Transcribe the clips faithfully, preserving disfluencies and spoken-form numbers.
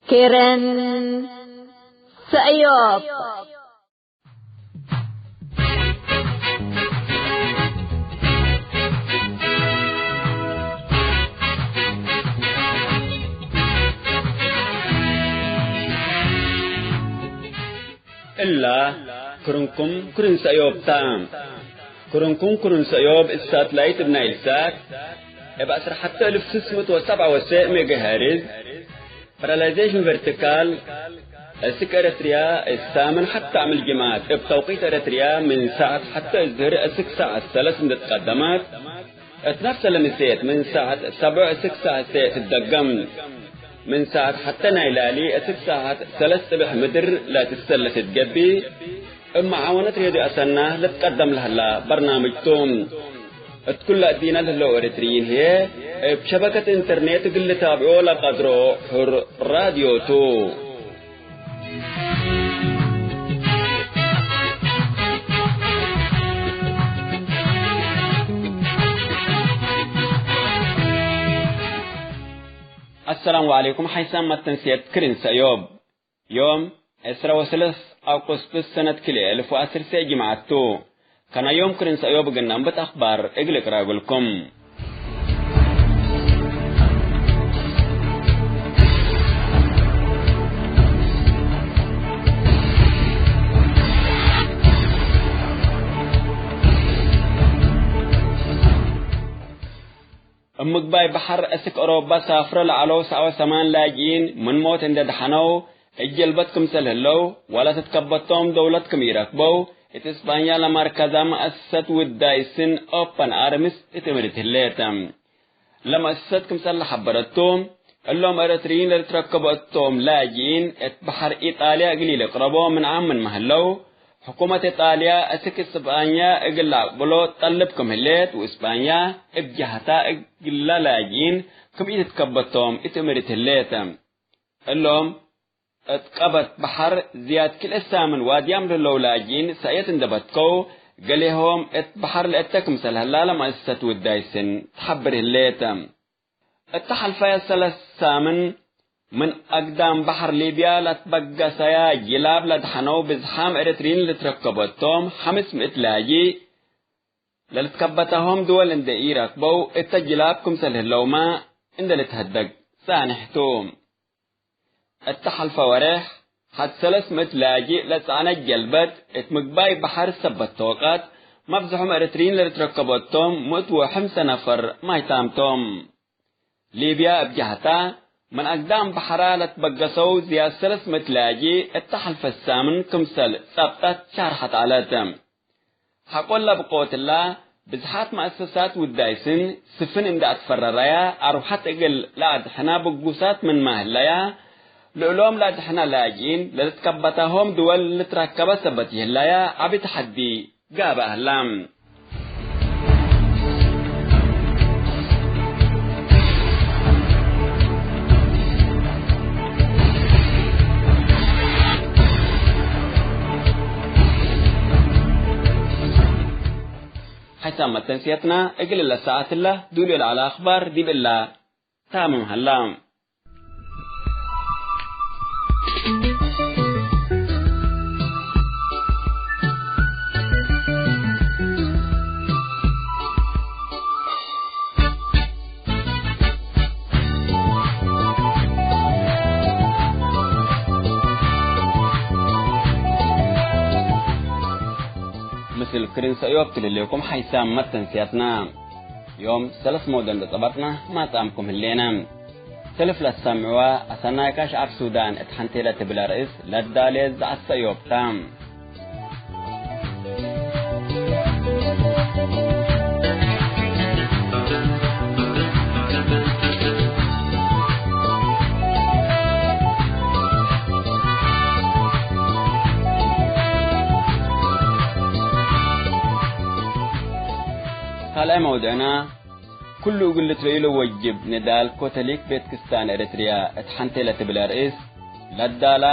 ክርን ሰእዮብ። እላ ክርንኩም ክርን ሰእዮብ ታ። ክርንኩም ክርን ሰእዮብ እብ ሳትላይት እብ ናይል ሳት እብ ዐስር ሐተ እልፍ ስስ ምእት ወሰብዓ ወሰዕ ሜጋሄርዝ ፓራላይዜሽን ቨርቲካል፣ እስክ ኤረትርያ እሳምን ሐተ አምል ጅምዓት እብ ተውቂት ኤረትርያ ምን ሳዐት ሐተ እዝህር እስክ ሳዐት ሰለስ እንዴ ትቀደመት፣ እት ነፍሰ ለምሴት ምን ሳዐት ሰብዕ እስክ ሳዐት ሴዕ ትትደገም። ምን ሳዐት ሐተ ናይ ላሊ እስክ ሳዐት ሰለስ ጽብሕ ምድር ለትሰለስ ትገብእ። እብ መዓወነት ሬድዮ አሰና ልትቀደም ለህላ በርናምጅ ቱ። እት ኩለ እዲነ ለህለው ኤረትርይን ህዬ፣ እብ ሸበከት ኢንተርኔት እግል ልታብዖ ለቀድሮ ሑር ራድዮ ቱ። አሰላሙ ዐለይኩም። ሐይሳም መተንስየት ክርን ሰእዮብ። ዮም ዕስራ ወሰለስ አውቁስጡስ ሰነት ክልኤ እልፍ ወዐስር ሴዕ ጅምዓት ቱ። ከናዮም ክርን ሰእዮብ እግል ነንብት አክባር እግል እቅረእ እግልኩም። እብ ምግባይ በሐር እስክ አውሮባ ሳፍሮ ለዐለው ሰብዓ ወሰማን ላጅኢን ምን ሞት እንዴ ደሐነው፣ እት ጀልበት ክምሰል ህለው፣ ወለትትከበቶም ደውለት ክም ኢረክበው፣ እት እስጳኛ ለመርከዛ መአሰሰት ውዳይ ስን ኦፐን አርምስ እት እምርት ህሌት። ለመአሰሰት ክምሰል ለሐበረቱ፣ እሎም ኤረትርይን ለልትረከቦ እቶም ላጅኢን እት በሐር ኢጣልያ እግል ኢልቅረቦ ምንዓም ምንመ ህለው፣ ሕኩመት ኢጣልያ እስክ እስጳኛ እግል ለአቅብሎ ጠልብ ክም ህሌት፣ ወእስጳኛ እብ ጀህታ እግለ ላጅኢን ክም ኢትትከበቶም እት እምርት ህሌት። እሎም እት ቀበት በሐር ዝያድ ክልኤ ሳምን ዋድያም ለህለው ላጅኢን ሰእየት እንዴ በትከው፣ ገሌሆም እት በሐር ለእተ ክምሰል ህላ ለመአሰሰት ውዳይ ስን ተሐብር ህሌት። እተ ሐልፈየ ሰለስ ሳምን ምን አግዳም በሐር ሊብያ ለትበገሰያ ጅላብ ለደሐነው ብዝሓም ኤረትርይን ልትረከቦ እቶም ሐምስ ምእት ላጂ፣ ለልትከበተሆም ድወል እንዴ ኢረክበው እተ ጅላብ ክምሰል ህለውመ እንዴ ልትሀደግ ጻንሕ ቱ። እተ ሐልፈ ወሬሕ ሐድ ሰለስ ምእት ላጂ ለጸዕነት ጀልበት እት ምግባይ በሐር ሰበት ተወቀት፣ መብዝሖም ኤረትርይን ለልትረከቦ እቶም ምእት ወሐምሰ ነፈር ማይታም ቶም። ሊብያ እብ ጀህታ፣ ምን አግዳም በሐራ ለትበገሰው ዝያድ ሰለስ ምእት ላጂ እተ ሐልፈ ሳምን ክምሰል ጸብጠት ሻርሐት ዐለት። ሐቆለ ብቆትላ፣ ብዝሓት መአሰሳት ውዳይ ስን ስፍን እንዴ አትፈረረያ፣ አርወሐት እግል ለአድሕና ብጉሳት ምንመ ህለያ፣ ለእሎም ለአድሕና ላጅኢን ለልትከበታሆም ድወል ልትረከበ ሰበት ይህለያ ዐቢ ተሐዲ ጋብእ ህላ። ሐይሳም መተንስየትና እግል ለሰዓትለ ዱልዮ ለዐለ አኽባር ዲብ እላ ታምም ሀላ። ምስል ክርን ሰእዮብ ትልሌኩም ሐይሳም መተንስያትና። ዮም ሰለስ ሞዶ እንዴ ጸበጥና ማጻምኩም ህሌነ። ሰልፍ ለትሰምዕዋ አሰናይካ ሸዐብ ሱዳን እት ሐንቴ ለትብል አርእስ ለዳሌ ዘዐት ሰእዮብ ታ። ካልኣይ መውድዕና፣ ኩሉ እግል ልትረዩ ለወጅብ ንዳል ኮተሊክ ቤት ክስታን ኤረትርያ እት ሐንቴ ለትብል አርእስ ለዳላ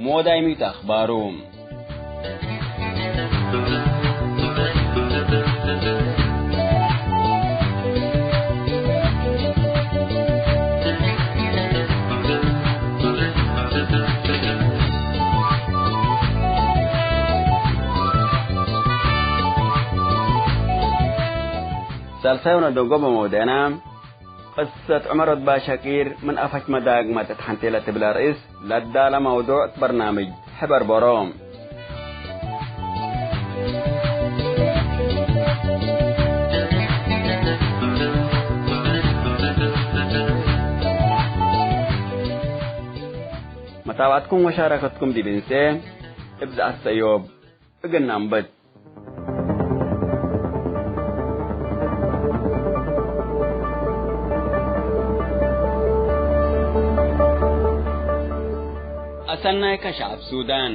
ሞዳይ ሚቱ አኽባሩ። ሳልሳይ ወነደንጎ በመውደእና፣ ቅሰት ዑመር ወድ ባሻቂር ምን አፈች መዳግመት እት ሐንቴ ለትብል አርእስ ለዳለ መውዱዕ እት በርናምጅ ሕበር ቦሮ። መታብዐትኩም ወሻረከትኩም ዲብ እንሴ እብ ዘአት ሰእዮብ እግል ነአንብት። አሰናይከ ሸዐብ ሱዳን።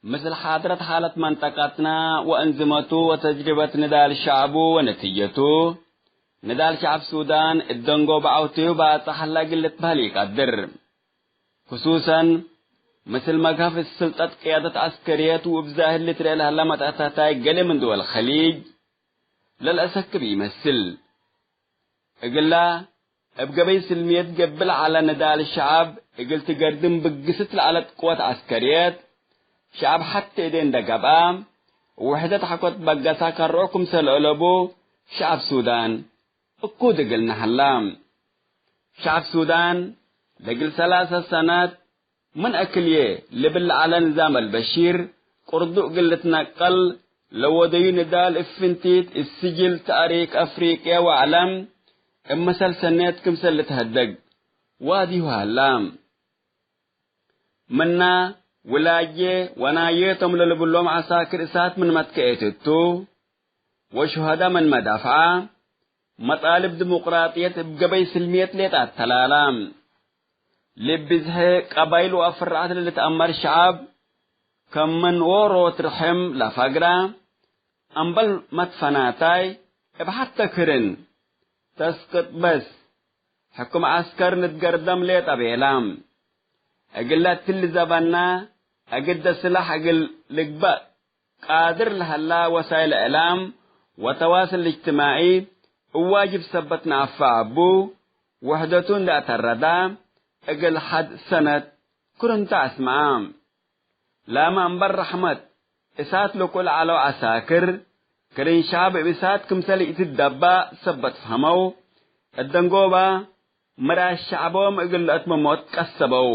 ምስል ሓድረት ሓለት መንጠቀትና ወአንዝመቱ ወተጅሪበት ንዳል ሸዕቡ ወነቲጀቱ፣ ንዳል ሸዕብ ሱዳን እት ደንጎበ ዐውቴሁ ባጽሕ ሀለ እግል ልትበህል ኢቀድር። ክሱሰን፣ ምስል መግሀፍ እት ስልጠት ቅያደት ዐስከርየት ወእብ ዛህር ልትረኤ ለሀለ መትአታታይ ገሌ ምን ድወል ከሊጅ ለልአሰክብ ኢመስል። እግላ፣ እብ ገበይ ስልምየት ገብእ ለዐለ ንዳል ሸዐብ እግል ትገርድም ብግስት ለዐለት ቅወት ዐስከርየት፣ ሸዐብ ሐቴ እዴ እንደ ገብአ፣ ውሕደት ሐቆ ትበገሰ ከርዑ ክምሰል አለቡ፣ ሸዐብ ሱዳን እኩድ እግልነ ሀላ። ሸዐብ ሱዳን፣ ለእግል ሰላሰ ሰነት፣ ምን አክልዬ ልብል ለዐለ ንዛም አልበሺር ቅርዱ እግል ልትነቀል ለወደዩ ንዳል እብ ፍንቲት እት ስጅል ተእሪክ አፍሪቅየ ወዐለም እብ መሰል ሰኔት ክምሰል ልትሀደግ ዋድዩ ሀላ። ምና ውላዬ ወናዬ ቶም ለልብሎም ዐሳክር እሳት ምን መትከኤት እቱ፣ ወሹሀዳ ምን መዳፍዐ፣ መጣልብ ዲሞቅራጥየት እብ ገበይ ስልምየት ሌጠ አተላላ። ልብ ብዝሐ ቀባይል ወአፍራዐት ለልትአመር ሸዐብ፣ ከም ምን ዎሮት ርሕም ለፈግራ፣ አምበል መትፈናታይ እብ ሐተ ክርን ተስቅጥ በስ፣ ሕኩም ዐስከር ንትገርደም ሌጠ ቤላ። እግለ እትሊ ዘበና፣ እግደ ስላሕ እግል ልግበእ ቃድር ለሀላ ወሳይል እዕላም ወተዋስል እጅትማዒ እብ ዋጅብ ሰበት ነአፋ እቡ፣ ውሕደቱ እንዴ አተረዳ እግል ሐድ ሰነት ክርንተ አስመዐ። ላመ እምበል ረሕመት እሳት ልኩል ዐለው ዐሳክር፣ ክርን ሸዐብ እብ እሳት ክምሰል ኢትትደባእ ሰበት ፈሀመው። እት ደንጎባ ምራሽ ሸዐቦም እግል ለአትመሞት ቀሰበው።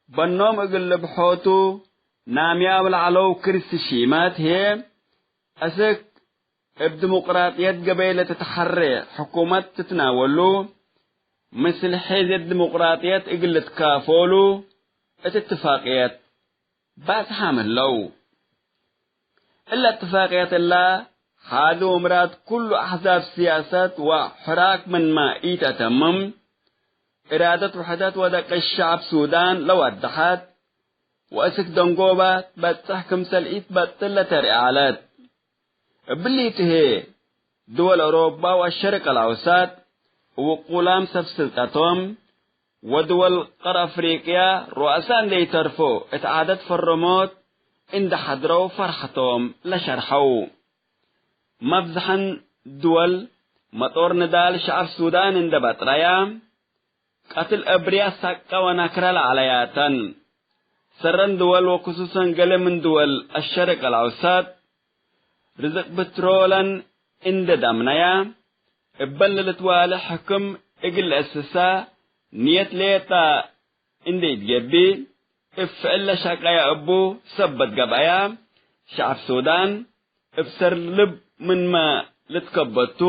በኖም እግል ልብሖቱ ናምያም ለዐለው ክርሲ ሺመት ህዬ፣ አስክ እብ ዲሞቅራጥየት ገበይ ለትትሐሬ ሕኩመት ትትናወሉ፣ ምስል ሔዝየት ዲሞቅራጥየት እግል ልትካፎሉ እት እትፋቅየት ባጽሓም ህለው። እለ እትፋቅየት እላ፣ ሐዱ ምራድ ኩሉ አሕዛብ ስያሰት ወሕራክ ምንመ ኢተተምም፣ እራደት ውሕደት ወደቀ ሸዐብ ሱዳን ለወደሐት፣ ወእስክ ደንጎባ ትበጽሕ ክምሰል ኢትበጥል ለተርኤ ዐለት። እብሊ ቱ ህዬ፣ ድወል አውሮፓ ወአሸርቅ አልአውሰጥ፣ ውቁላም ሰብ ስልጠቶም፣ ወድወል ቀር አፍሪቅያ ሩአሳ እንዴ ኢተርፎ እት ዓደት ፈረሞት እንዴ ሐድረው ፈርሐቶም ለሸርሐው። መብዝሐን ድወል መጦር ንዳል ሸዐብ ሱዳን እንዴ በጥረያ፣ ቀትል አብርያት ሰቀ ወነክረ ለዐለያተን። ሰረን ድወል ወክሱሰን ገሌ ምን ድወል አሸርቅ አልአውሰጥ፣ ርዝቅ ብትሮለን እንዴ ዳምነያ፣ እበን ለልትዋሌ ሕክም እግል ለአስሳ ንየት ሌጠ እንዴ ኢትገብእ፣ እብ ፍዕል ለሸቀየ እቡ ሰበት ገብአያ፣ ሸዐብ ሱዳን እብ ሰር ልብ ምንመ ልትከበቱ፣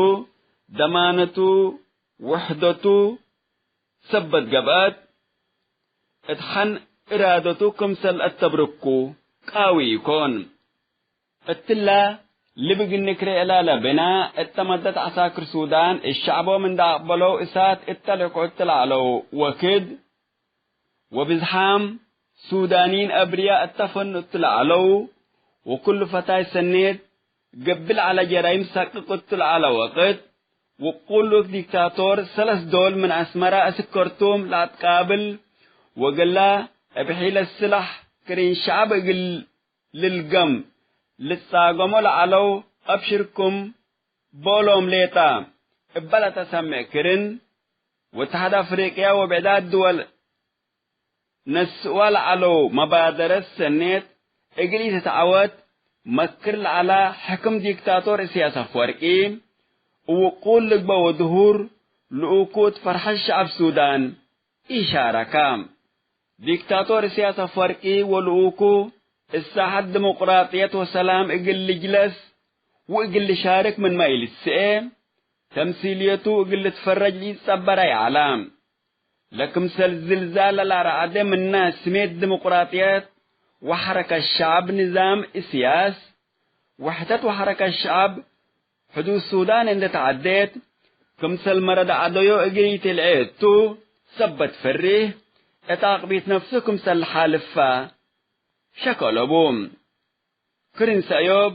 ደማነቱ፣ ውሕደቱ ሰበት ገብአት፣ እት ሐን እራደቱ ክምሰል አተብርኩ ቃዊ ኢኮን። እትለ ልብ እግል ንክሬ እላለ ብነ፣ እተ መደት ዐሳክር ሱዳን እት ሸዕቦም እንዴ አቅበለው እሳት እተ ልክዑ እት ለዐለው ወክድ፣ ወብዝሓም ሱዳንይን አብርያ እተ ፈኑ እት ለዐለው፣ ወክሉ ፈታይ ሰኔት ገብእ ለዐለ ጀራይም ሰቅቅ እት ለዐለ ወቅት፣ ውቁሉክ ዲክታቶር ሰለስ ዶል ምን አስመረ እስክ ከርቱም ለአትቃብል፣ ወገላ እብ ሒለት ስላሕ ክሪን ሸዐብ እግል ልልገም ልትጻገሞ ለዐለው፣ አብሽርኩም ቦሎም ሌጠ እበ ለተሰምዕ ክርን ወእትሓድ አፍሪቅያ ወብዕዳት ድወል ነስእዋ ለዐለው መባደረት ሰኔት እግል ኢትትዐወት መክር ለዐላ ሕክም ዲክታቶር እስያስ አፍወርቂ፣ እውቁል ልግበእ ወድሁር ልኡኩ እት ፈርሐት ሸዐብ ሱዳን ኢሻረካ። ዲክታቶር እስያስ አፍወርቂ ወልኡኩ እት ሳሐት ዲሞቅራጥየት ወሰላም እግል ልጅለስ ወእግል ልሻርክ ምንመ ኢልትስኤ፣ ተምሲልየቱ እግል ልትፈረጅ ለኢጸበረ ይዐለ። ለክምሰል ዝልዛል ለለአርዐደ ምነ ስሜት ዲሞቅራጥየት ወሐረከት ሸዐብ ንዛም እስያስ፣ ወሕደት ወሐረከት ሸዐብ ሕዱድ ሱዳን እንዴ ተዐዴት፣ ክምሰል መረድ ዐደዮ እግል ኢትልዔ እቱ ሰበት ፈሪህ፣ እት አቅቢት ነፍሱ ክምሰል ለሓልፋ ሸክ አለቡ። ክርን ሰእዮብ፣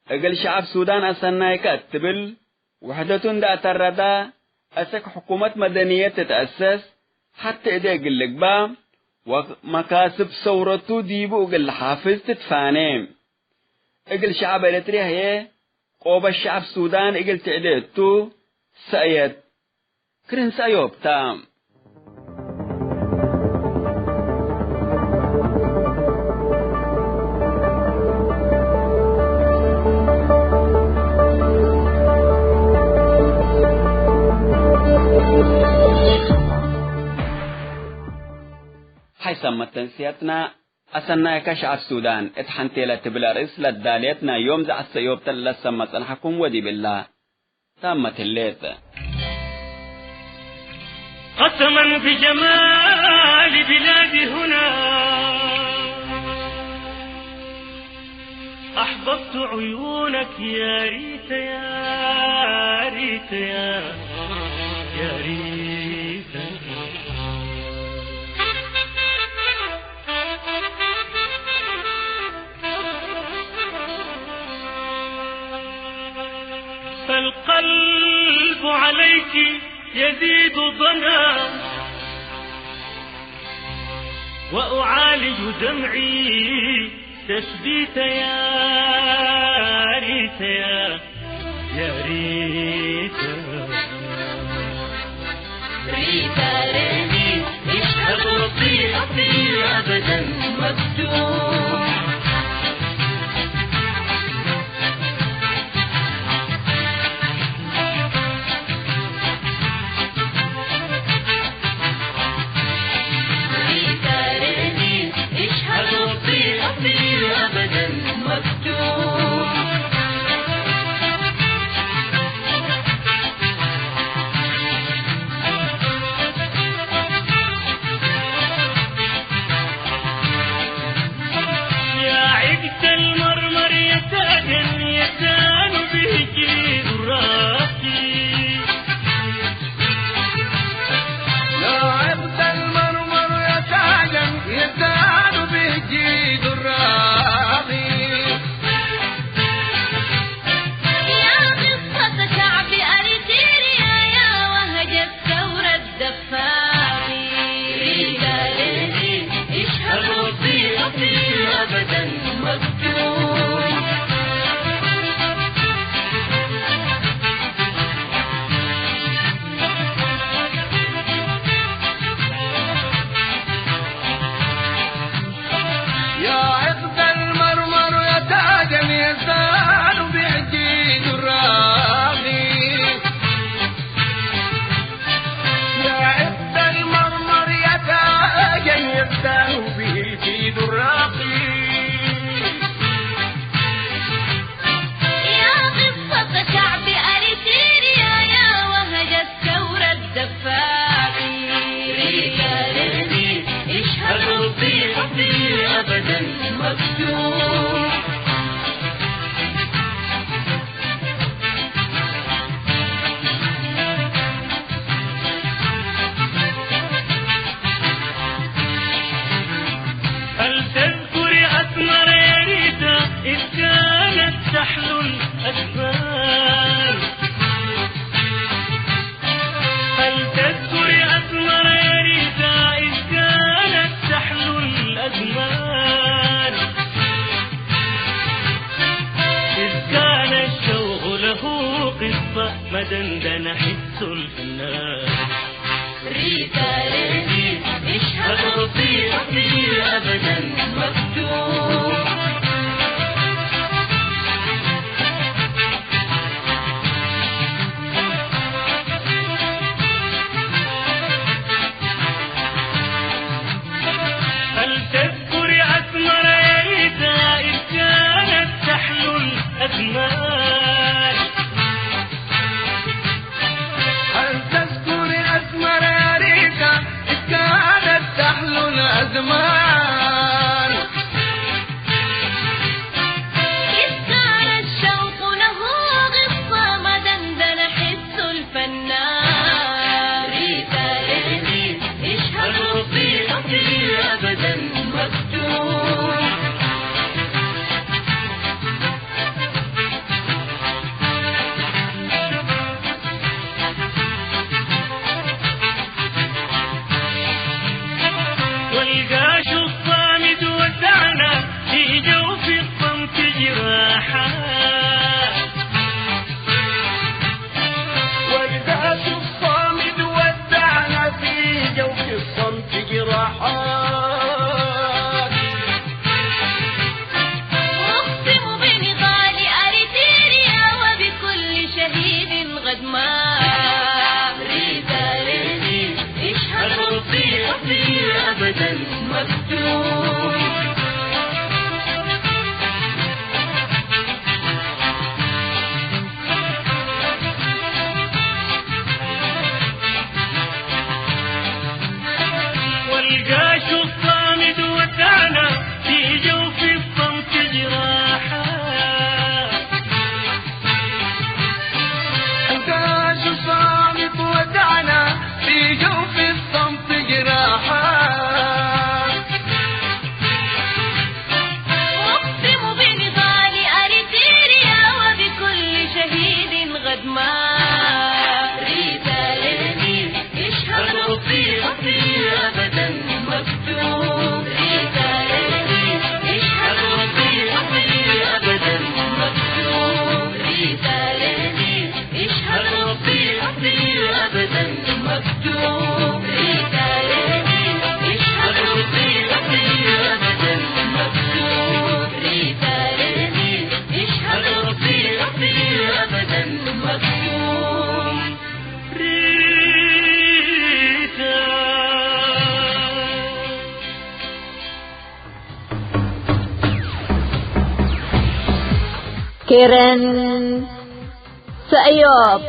እግል ሸዐብ ሱዳን አሰናይከ እት ትብል፣ ውሕደቱ እንዴ አተረዳ፣ አሰክ ሕኩመት መደንየት ትትአሰስ፣ ሐቴ እዴ እግል ልግባእ፣ ወመካስብ ሰውረቱ ዲቡ እግል ለሓፍዝ ትትፋኔ። እግል ሸዐብ ኤረትርየ ህዬ፣ ቆበት ሸዐብ ሱዳን እግል ትዕዴ እቱ ሰእየት ክርን ሰእዮብ ተ። ሐይሰ መተንስያትና አሰናይከ ሸዐብ ሱዳን እት ሐንቴ ለትብል አርእስ ለዳልየት ናይ ዮም ዘዐት ሰእዮብ ተ ለሰመ ጸንሐኩም ወዲብ እላ ታመት ህሌት። قسما بجمال بلادي هنا أحببت عيونك يا ريت، يا ريت، يا، يا ريت. فالقلب عليك يزيد ضنا، وأعالج دمعي تثبيت يا ريت، يا، يا ريت. ريت ريمي، اشهد ربي، ربي أبدا مكتوب. ريت ريمي، اشهد ربي، ربي أبدا مكتوب. يا عقد المرمر يا تاجا يزان به جيد الراقي. يا عقد المرمر يا تاجا يزان به جيد الراقي. يا قصة شعب أريتريا، يا وهج الثورة الدفاعي. رجال الدين، اشهد ربي، ربي أبدا مكتوب. يا عقد المرمر يا تاجا يزدان بيجي دراغي. يا عقد المرمر يا تاجا يزدان بيجي دراغي. يا قصة شعب أريتريا، يا وهج الثورة الدفاعي. رجال الدين، اشهدوا بحبي أبدا مكتوب. هل تذكر أسمر يا ريتا إذ كانت تحلو الأزمان؟ هل تذكر أسمر يا ريتا إذ كانت تحلو الأزمان؟ إذ كان الشوق له قصة ما دندن حس الفنان. اشهد ربي، ربي أبدًا مكتوب. هل تذكر أسمر يا ريتا إذ كانت تحلو الأزمان؟ هل تذكر أسمر يا ريتا إذ كانت تحلو الأزمان؟ إذ كان الشوق له غصة ما دندن حس الفنان. ريتا ليلي، اشهد ربي، ربي أبدًا مكتوب. والقاش الصامد ودعنا في جوف الصمت جراحا. والقاش الصامد ودعنا في جوف الصمت جراحا. أقسم بنضال أريتريا وبكل شهيد غدما. ريتاليني، اشهد ربي، ربي أبدًا مكتوب. والجيش الصامد ودعنا في جوف الصمت جراحا. الجيش الصامد ودعنا في جوف الصمت جراحا. أقسم بنضال أريتريا وبكل شهيد غدما. ريتاليني، اشهد ربي، ربي أبدًا مكتوب. ريتاليني، اشهد ربي، ربي أبدًا مكتوب. ريتاليني، اشهد ربي، ربي أبدًا مكتوب. ريتاليني، اشهد ربي، ربي أبدًا مكتوب. ريتاليني، اشهد ربي، ربي أبدًا مكتوب. ريتا. ኬረን ሰእዮብ።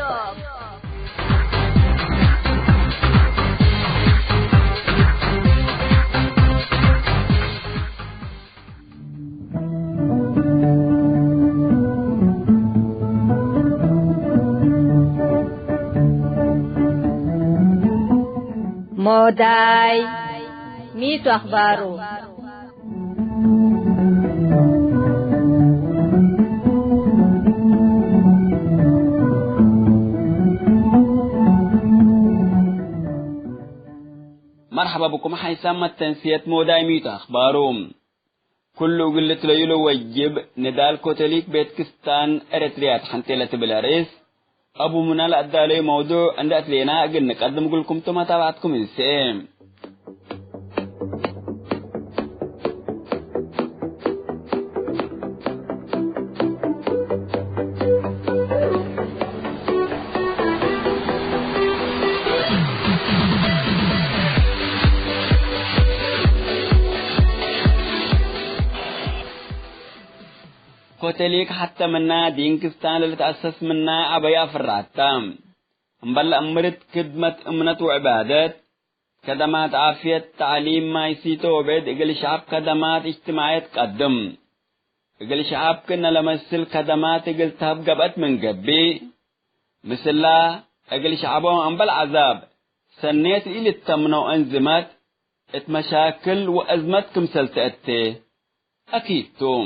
ሞዳይ ሚቱ አኽባሩ። መርሐባ ብኩም ሐይሳም መተንስየት ሞዳይ ሚቱ አኽባሩ። ኩሉ እግል ልትለዩ ለወጅብ፣ ንዳል ኮቶሊክ ቤት ክስታን ኤረትርያ ተሐንቴ ለትብል አርእስ፣ አቡ ሙና ለአዳለዩ መውዱዕ እንዴ አትሌና እግል ንቀድም እግልኩም ቱ መታብዐትኩም እንሴ። ኮተሊክ ሐተ ምና ዲን ክስታን ለልትአሰስ ምና አበይ አፍራተ። እምበል ለአምርት ክድመት እምነት ወዕባደት፣ ከደማት ዓፍየት፣ ተዕሊም፣ ማይ ሲቶ ወቤት እግል ሸዐብ ከደማት እጅትማዕየት ቀድም። እግል ሸዐብ ክእነ ለመስል ከደማት እግል ተሀብ ገብአት ምን ገብእ፣ ምስላ እግል ሸዐቦም አምበል ዐዛብ ሰኔት ኢልተምነው አንዝመት እት መሻክል ወአዝመት ክምሰል ተአቴ አኪድ ቱ።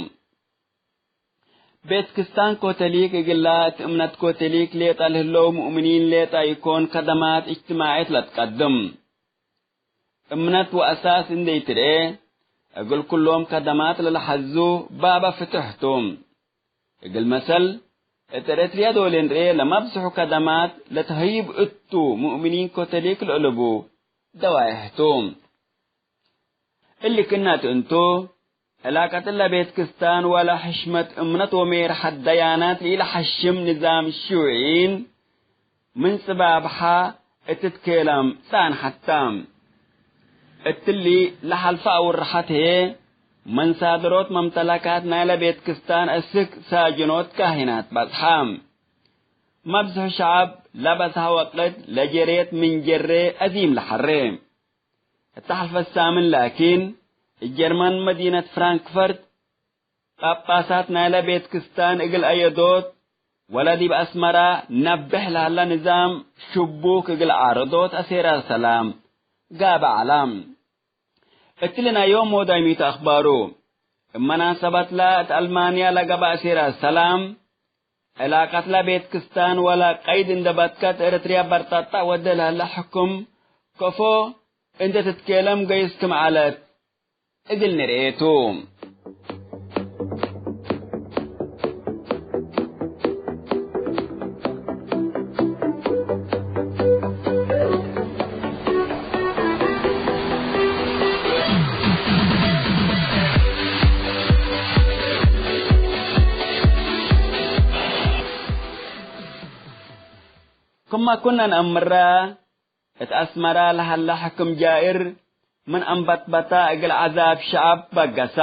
ቤት ክስታን ኮተሊክ እግላ እት እምነት ኮተሊክ ሌጠ ለህለው ሙእምኒን ሌጠ ኢኮን ከደማት እጅትማዕየት ለትቀድም። እምነት ወአሳስ እንዴ ኢትርኤ፣ እግል ኩሎም ከደማት ለለሐዙ ባበ ፍትሕ ቱ። እግል መሰል፣ እት ኤረትርያ ዶል እንርኤ ለመብዝሑ ከደማት ለተህይብ እቱ ሙእሚኒን ኮቶሊክ ለእለቡ ደዋይሕ ቱ። እሊ ክእናት እንቱ፣ ዕላቀት እለ ቤት ክስታን ወለ ሕሽመት እምነት ወሜርሐት ደያናት ለኢለሐሽም ንዛም ሽዩዒን ምን ጽባብሐ እት ትትኬለም ጸንሐት ተ። እትሊ ለሐልፈ አውርሐት ህዬ፣ መንሳድሮት መምተለካት ናይለ ቤት ክስታን እስክ ሳጅኖት ካህናት በጽሐ። መብዝሑ ሸዐብ ለበዝሐ ወቅት ለጀሬት ምን ጀሬ አዚም ለሐሬ። እተ ሐልፈት ሳምን ላኪን፣ እብ ጀርመን መዲነት ፍራንክፈርት፣ ጳጳሳት ናይለ ቤት ክስታን እግል አየዶት፣ ወለ ዲብ አስመራ ነብሕ ለሀለ ንዛም ሽቡክ እግል ዓረዶት አሴር አልሰላም ጋብእ ዐለ። እትሊ ናይ ዮም ወዳይሚቱ አክባሩ። እብ መናሰበትለ እት አልማንያ ለገብአ አሴር አልሰላም፣ ዕላቀትለ ቤት ክስታን ወለ ቀይድ እንዴ በትከት፣ ኤረትርያ በርጠጠ ወዴ ለህለ ሕክም ከፎ እንዴ ትትኬለም ገይስ ክም ዐለት እግል ንርኤ ቱ። ክመ ኩነ ነአምረ፣ እት አስመረ ለሀለ ሕክም ጃእር ምን አንበትበተ እግል ዐዛብ ሸዐብ በገሰ።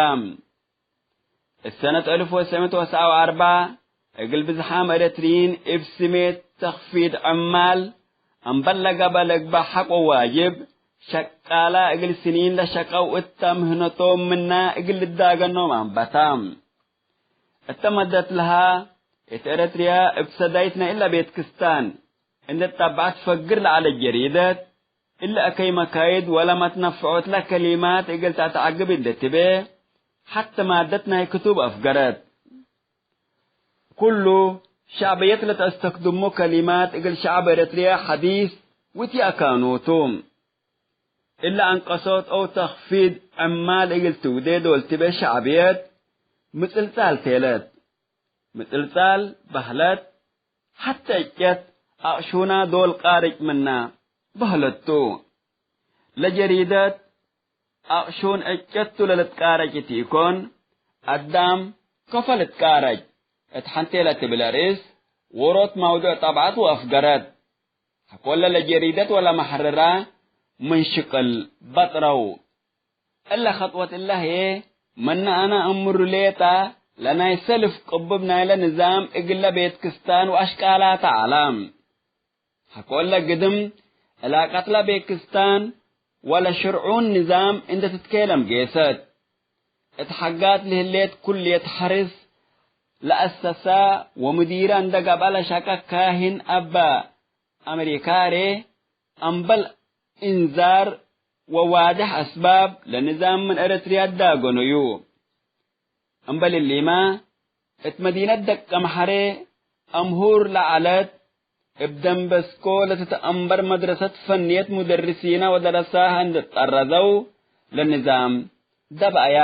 እት ሰነት አልፍ ወትሰዕ ምእት ወሰብዓ ወአርበዕ፣ እግል ብዝሓም ኤረትርዪን እብ ስሜት ተክፊድ ዕማል፣ አምበል ለገብአ ለግበእ ሐቅ ወዋጅብ፣ ሸቃለ እግል ስኒን ለሸቀው እተ ምህነቶም ምነ እግል ልዳገኖም አንበተ። እተ መደት ለሃ፣ እት ኤረትርያ እብ ሰዳይት ናይ እለ ቤት ክስታን እንዴ ትጠበዐት ፈግር ለዐለት ጀሪደት፣ እሊ አከይ መካይድ ወለ መትነፍዖት ለከሊማት እግል ተአትዐግብ እንዴ ትቤ፣ ሐተ ማደት ናይ ክቱብ አፍገረት። ኩሉ ሸዕብየት ለተአስተክድሙ ከሊማት እግል ሸዐብ ኤረትርያ ሐዲስ ወትአካኑ ቱ። እሊ አንቀሶት አው ተክፊድ ዕማል እግል ትውዴ ዶል ትቤ ሸዕብየት ምጽልጻል ቴለት። ምጽልጻል በህለት፣ ሐተ ዕጨት አቅሹና ዶል ቃርጭ ምና በህለት ቱ። ለጀሪደት አቅሹን ዕጨት ቱ ለልትቃረጭ ቲ ኢኮን፣ አዳም ከፎ ልትቃረጭ እት ሐንቴ ለትብል አርእስ ዎሮት መውዱዕ ጠብዐት ወአፍገረት። ሐቆለ ለጀሪደት ወለመሐርራ ምን ሽቅል በጥረው። እለ ከጥወት እለ ህዬ፣ መነ አነ እምሩ ሌጠ ለናይ ሰልፍ ቅቡብ ናይለ ንዛም እግለ ቤት ክስታን ወአሽቃላተ ዐለ። ሐቆለ ግድም፣ ዕላቀትለ ቤት ክስታን ወለ ሽርዑን ንዛም እንዴ ትትኬለም ጌሰት። እት ሐጋት ለህሌት ኩልየት ሐርስ ለአሰሰ ወምዲረ እንዴ ገብአ ለሸቀ ካህን አበ አመሪካሬ፣ አምበል እንዛር ወዋድሕ አስባብ ለንዛም ምን ኤረትርያ ዳገኖዩ። እምበል እሊመ፣ እት መዲነት ደቀምሐሬ አምሁር ለዐለት፣ እብ ደንበስኮ ለትትአንበር መድረሰት ፈንየት ሙደርሲነ ወደረሳሀ እንዴ ትጠረዘው ለንዛም ደብአያ።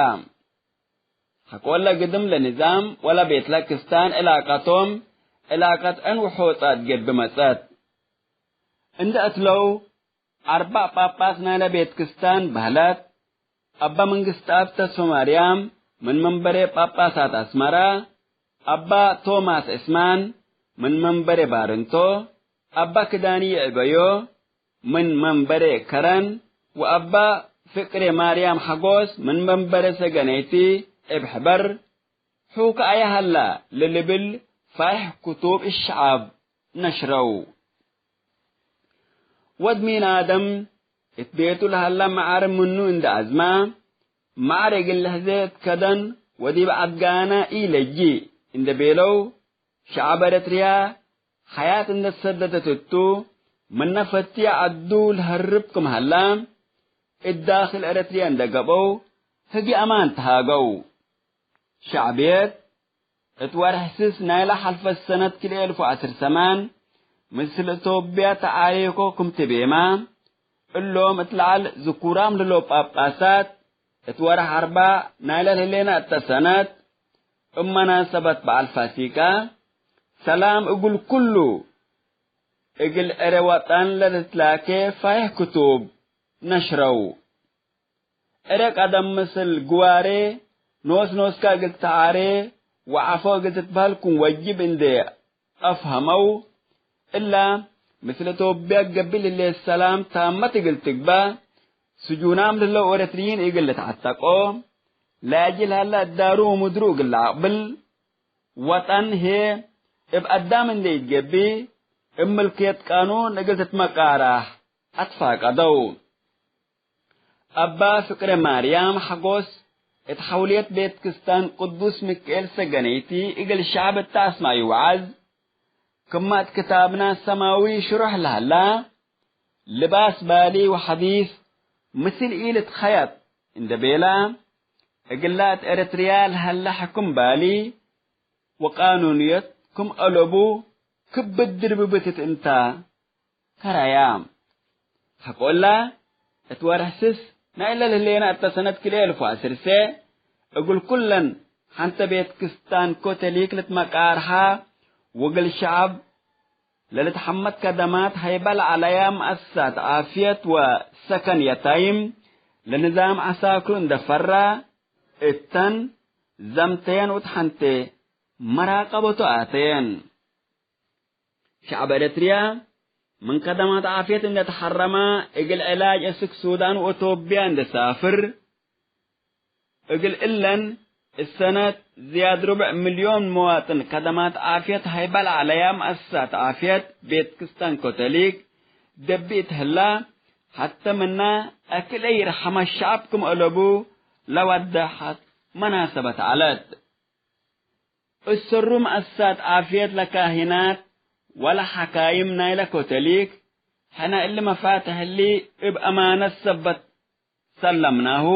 ሐቆለ ግድም ለንዛም ወለቤትለ ክስታን ዕላቀቶም ዕላቀት ዕን ወሖጻት ገብእ መጸት። እንዴ አትለው፣ አርበዕ ጳጳስ ናይለ ቤት ክስታን በህለት፣ አባ መንግስትአብ ተስፈማርያም ምን መንበሬ ጳጳሳት አስመረ፣ አባ ቶማስ ዕስማን ምን መንበሬ ባርንቶ፣ አባ ክዳኒ ይዕበዮ ምን መንበሬ ከረን ወአባ ፍቅሬ ማርያም ሐጎስ ምን መንበሬ ሰገነይቲ እብ ሕበር፣ ሑከ አየ ሀላ ለልብል ፋይሕ ክቱብ እሸዐብ ነሽረው። ወድ ሚን አደም እት ቤቱ ለሀላ መዓር ምኑ እንደ አዝማ፣ መዓር እግል ልሕዜ እት ከደን ወዲብ ዐድጋነ ኢለጂ እንደ ቤለው፣ ሸዐብ ኤረትርያ ሐያት እንደ ተሰደደት እቱ፣ ምነ ፈትየ ዐዱ ለሀርብ ክም ሀላ፣ እት ዳክል ኤረትርያ እንደ ገብአው ህግየ አማን ተሃገው። ሸዕብየት እት ወርሕ ስስ ናይለ ሐልፈት ሰነት ክልኤ እልፍ ወዐስር ሰማን፣ ምስል እቶብያ ተዓሬኮ ክም ትቤማ፣ እሎም እት ለዐል ዝኩራም ለሎ ጳጳሳት፣ እት ወርሕ አርባ ናይለ ለህሌነ እተ ሰነት፣ እብ መናሰበት በዐል ፋሲካ፣ ሰላም እግል ኩሉ እግል ዕረ ወጠን ለልትላኬ ፋይሕ ክቱብ ነሽረው። ዕረ ቀደም ምስል ግዋሬ ኖስ ኖስካ እግል ትትዓሬ ወዐፎ እግል ትትበህል ክም ወጅብ እንዴ አፍሀመው፣ እላ ምስል ኢትዮጵያ ገብእ ለህሌት ሰላም ታመት እግል ትግበእ፣ ስጁናም ለህለው ኤረትርዪን እግል ልትዐተቆ፣ ለአጅል ሀለ እዳሩ ወምድሩ እግል ለአቅብል፣ ወጠን ህዬ እብ አዳም እንዴ ኢትገብእ፣ እብ ምልክየት ቃኑን እግል ትትመቃራህ አትፋቀደው። አባ ፍቅረ ማርያም ሐጎስ እት ሐውልየት ቤት ክስታን ቅዱስ ሚካኤል ሰገነይቲ እግል ሸዐብ እተ አስማዩ ወዐዝ፣ ክመ እት ክታብና ሰማዊ ሽሩሕ ለሀላ፣ ልባስ ባሊ ወሐዲስ ምስል ኢልትኸየጥ እንዴ ቤላ፣ እግላ እት ኤረትርያ ለሀለ ሕክም ባሊ ወቃኑንየት ክም አለቡ ክብድ ድርብብት እት እንታ ከራያ። ሐቆላ፣ እት ወርሕ ስስ ናይለ ለህሌነ እተ ሰነት ክልኤ እልፍ ወዐስር እግል ኩለን ሐንተ ቤት ክስታን ኮተሊክ ልትመቃርሐ ወእግል ሸዐብ ለልትሐመድ ከደማት ሀይበ ለዐለያ መአሰሳት ዓፍየት ወሰከን የታይም ለንዛም ዐሳክሩ እንዴ ፈራ እተን ዘምተየን ወእት ሐንቴ መራቀበቱ አተየን። ሸዐብ ኤረትርያ ምን ከደማት ዓፍየት እንዴ ተሐረመ፣ እግል ዕላጅ አስክ ሱዳን ወኢትዮጵያ እንዴ ሳፍር፣ እግል እለን እሰነት ዝያድ ርብዕ ሚልዮን መዋጥን ከደማት ዓፍየት ሀይበ ለዐለያ መአሰሳት ዓፍየት ቤት ክስታን ኮተሊክ ደቢ እት ህላ፣ ሐተ ምነ አክል ኢይርሐመ ሸዐብ ክም አለቡ ለወደሐት መናሰበት ዐለት። እሰሩ መአሰሳት ዓፍየት ለካህናት ወለሐካይም ናይለ ኮተሊክ፣ ሕነ እሊ መፋትሕ እሊ እብ አማነት ሰበት ሰለምናሁ፣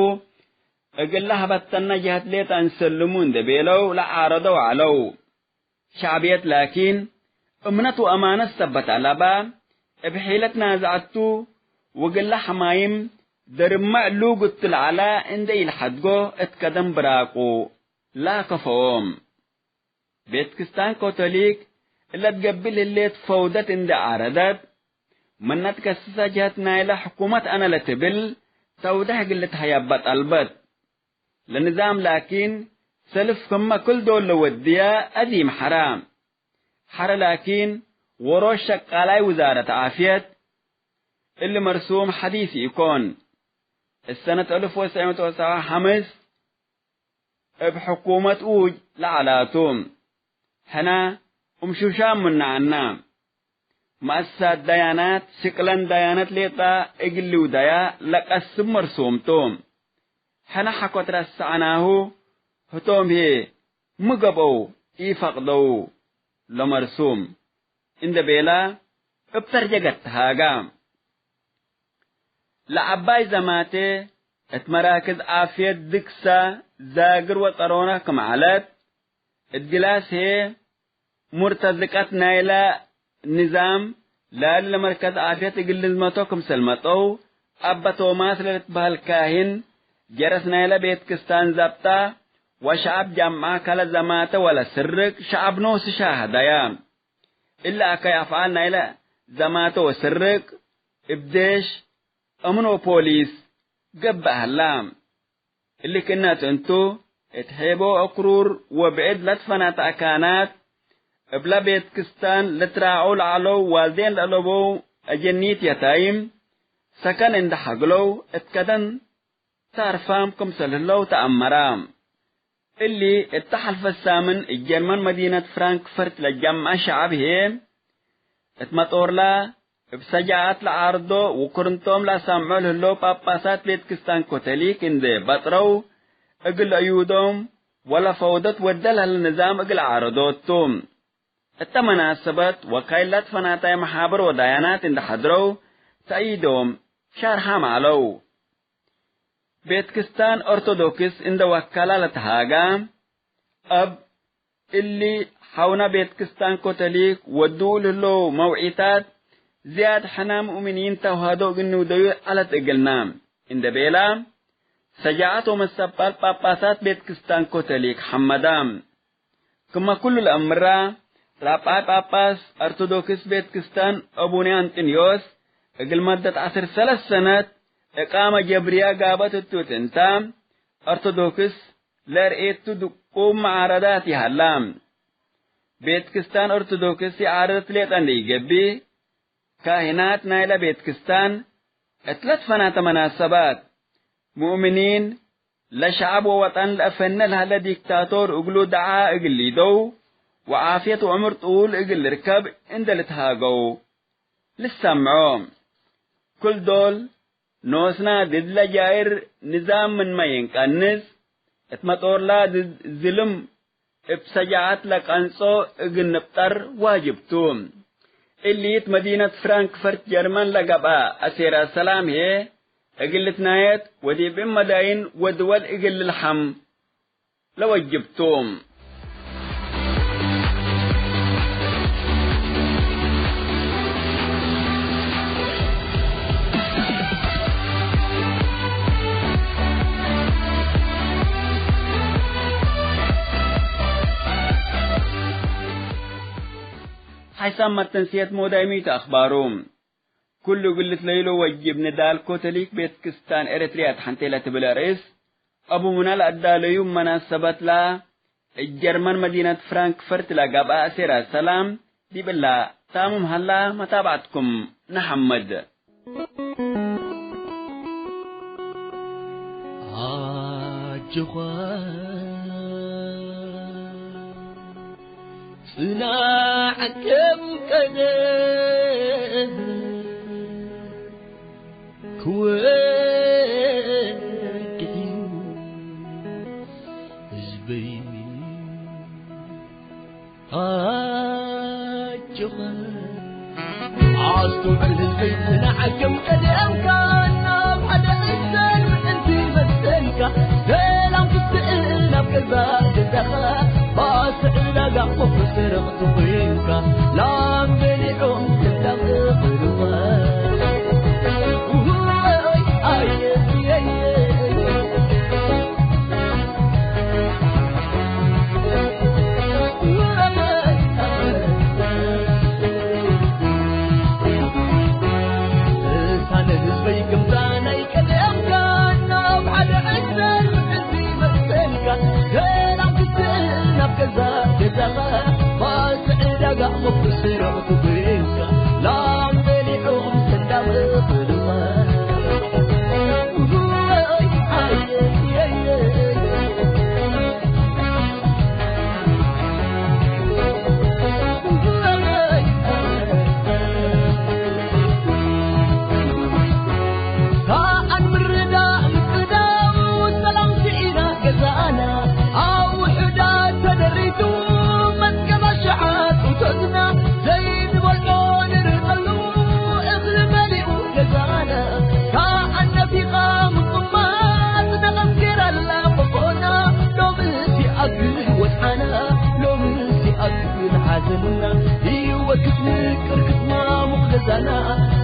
እግለ ሀበተነ ጀህት ሌጠ እንሰልሙ እንዴ ቤለው ለዓረደው ዐለው። ሸዕብየት ላኪን፣ እምነት ወአማነት ሰበት አለባ፣ እብ ሒለት ናዝዐቱ ወግለ ሐማይም ደርመዕ ሉግ እቱ ለዐለ እንዴ ኢልሐድጎ እት ከደም ብራቁ ላከፈዎም። ቤት ክስታን ኮቶሊክ እለ ትገብእ ለህሌት ፈውደት እንዴ ዓረደት፣ ምነ ትከስሰ ጀህት ናይለ ሕኩመት አነ ለትብል ተውደሕ እግል ልትሀየበ ጠልበት። ለንዛም ላኪን፣ ሰልፍ ክመ ክል ዶል ለወድየ አዚም ሐረ። ሐረ ላኪን፣ ዎሮት ሸቃላይ ውዛረት ዓፍየት እሊ መርሱም ሐዲስ ኢኮን። እሰነት አልፍ ወትሰዕ ምእት ወሰብዓ ወሐምስ እብ ሕኩመት ኡጅ ለዐላቱ። ሕነ እምሹሻም ምነ ዐና። መአሰሳት ዳያናት፣ ሽቅለን ዳያነት ሌጠ እግል ልውደያ ለቀስብ መርሱም ቱ። ሕነ ሐኮት ረሰዐናሁ፣ ህቶም ህዬ ሚ ገብአው ኢፈቅደው ለመርሱም እንዴ ቤለ እብ ተርጀገት ተሃጋ። ለዐባይ ዘማቴ እት መራክዝ ዓፍየት ድግሰ፣ ዛግር ወጸሮነ ክም ዐለት፣ እት ግላስ ህዬ ሙርተዝቀት ናይለ ንዛም ላሊ ለመርከዝ ዓፍየት እግል ልዝመቶ ክምሰል መጸው፣ አበ ቶማስ ለልትበህል ካህን ጀረስ ናይለ ቤት ክስታን ዘብጠ ወሸዐብ ጀምዐ፣ ከለ ዘማተ ወለስርቅ ሸዐብ ኖሱ ሻህደየ። እሊ አከይ አፍዓል ናይለ ዘማተ ወስርቅ እብ ዴሽ፣ አምን ወፖሊስ ገብአ ሀላ። እሊ ክእነት እንቱ፣ እት ሔቦ አክሩር ወብዕድ ለትፈናተ አካናት፣ እብለ ቤት ክስታን ልትራዐው ለዐለው ዋልዴን ለአለበው አጀኒት የታይም፣ ሰከን እንዴ ሐግለው እት ከደን ታርፋም ክምሰል ህለው ተአመረ። እሊ እተ ሐልፈ ሳምን እት ጀርመን መዲነት ፍራንክፈርት ለጀምዐ ሸዐብ ህዬ፣ እት መጦርላ እብ ሰጃዐት ለዓርዶ ወክርንቶም ለአሰምዖ ለህለው ጳጳሳት ቤት ክስታን ኮተሊክ እንዴ በጥረው፣ እግል ለአዩዶም ወለፈውደት ወደ ለህለ ንዛም እግል ዓረዶት ቱ። እተ መናሰበት ወካይላት ፈናታይ መሓብር ወዳያናት እንዴ ሐድረው ተአይዶም ሻርሓም ዐለው። ቤት ክስታን ኦርቶዶክስ እንዴ ወከላ ለተሃጋ፣ እብ እሊ ሐውነ ቤት ክስታን ኮተሊክ ወድዉ ለህለው መውዒታት ዝያድ ሕነ ሙእሚኒን ተውሃዶ እግል ንውደዩ ዐለት እግልነ እንዴ ቤለ፣ ሰጃዐት ወመሰባል ጳጳሳት ቤት ክስታን ኮተሊክ ሐመዳ። ክመ ኩሉ ለአምራ፣ ራብዓይ ጳጳስ ኦርቶዶክስ ቤት ክስታን አቡነ አንጥንዮስ እግል መደት ዐስር ሰለስ ሰነት እቃመ ጀብርያ ጋበት እቱ እት እንተ፣ ኦርቶዶክስ ለርእየቱ ድቁም መዓረዳት ይሃላ። ቤት ክስታን ኦርቶዶክስ ይዓረደት ሌጠ እንዴ ኢገብእ፣ ካህናት ናይለ ቤት ክስታን እት ለትፈናተ መናሰባት፣ ሙእምኒን ለሸዐብ ወወጠን ለአፈነ ለሀለ ዲክታቶር እግሉ ደዓ እግል ሊደው ወዓፍየት ወዕምር ጥዉል እግል ልርከብ እንደ ልትሃገው ልሰምዖ። ክል ዶል ኖስና ድድ ለጃይር ንዛም ምንመ ይንቀንስ፣ እት መጦርላ ድድ ዝልም እብ ሰጃዐት ለቀንጾ እግል ንብጠር ዋጅብ ቱ። እሊ እት መዲነት ፍራንክፈርት ጀርመን ለገብአ አሴራ ሰላም ህዬ፣ እግል ልትናየት ወዲብ እብ መዳይን ወድወል እግል ልልሐም ለወጅብ ቱ። ሓይሳም መተንስየት ሞዳይ ሚቱ አኽባሩ። ኩሉ እግል ልትለዩ ለወጅብ ንዳል ኮቶሊክ ቤት ክስታን ኤረትርያ ተሐንቴ ለትብል አርእስ፣ አቡሙና ለአዳለዩ መናሰበትላ፣ እት ጀርመን መዲነት ፍራንክፈርት ለገብአ አሴራ ሰላም፣ ዲብላ ታምም ሀላ መታብዐትኩም ነሐምድ። አጅኳ ጽናዕ ከም ቀደም ክወቅዕ ህዝበይ። ኣጆኻ ኣስተውዕል ህዝበይ፣ ጽናዕ ከም ቀደምካ፣ ናብ ሓደ ዕሰል ምእንቲ መሰልካ፣ ሰላም ክትስእን ኣብ ገዛ ገዛኻ፣ ባስዕ ዕዳጋ ወፍሪ ሰረቕ ተኾይንካ፣ ላም በሊዖም ክዳም እኽልዋ። ውይ፣ ኣየ፣ የየ። ሳነ ህዝበይ፣ ክምታ ናይ ቀደምካ፣ ናብ ሓደ ዕሰል ምእንቲ መሰልካ፣ ሰላም ክትስእን ኣብ ገዛ ገዛኻ፣ ባስዕ ዕዳጋ መኩ ስረቕ ትጉንካ፣ ላም በሊዖም ሰላም እኽልዋ። ሰኣን ምርዳእ ምጽዳው ሰላም ስኢና ገዛና፣ ኣብ ውሑዳት ተደሪቱ መትከል ኣሽሓት እቶትና፣ ዘይንበልዖ ንርጸሉ እኽሊ መሊኡ ገዛና። ሰኣን ነፊኻ ምቁማት ነቐምጌራላ ቆፎና፣ ሎምስ ይኣክል ወጽዓና፣ ሎምስ ይኣክል ሓዘንና። ህይወት ክትምቅር ክትማሙቕ ገዛና፣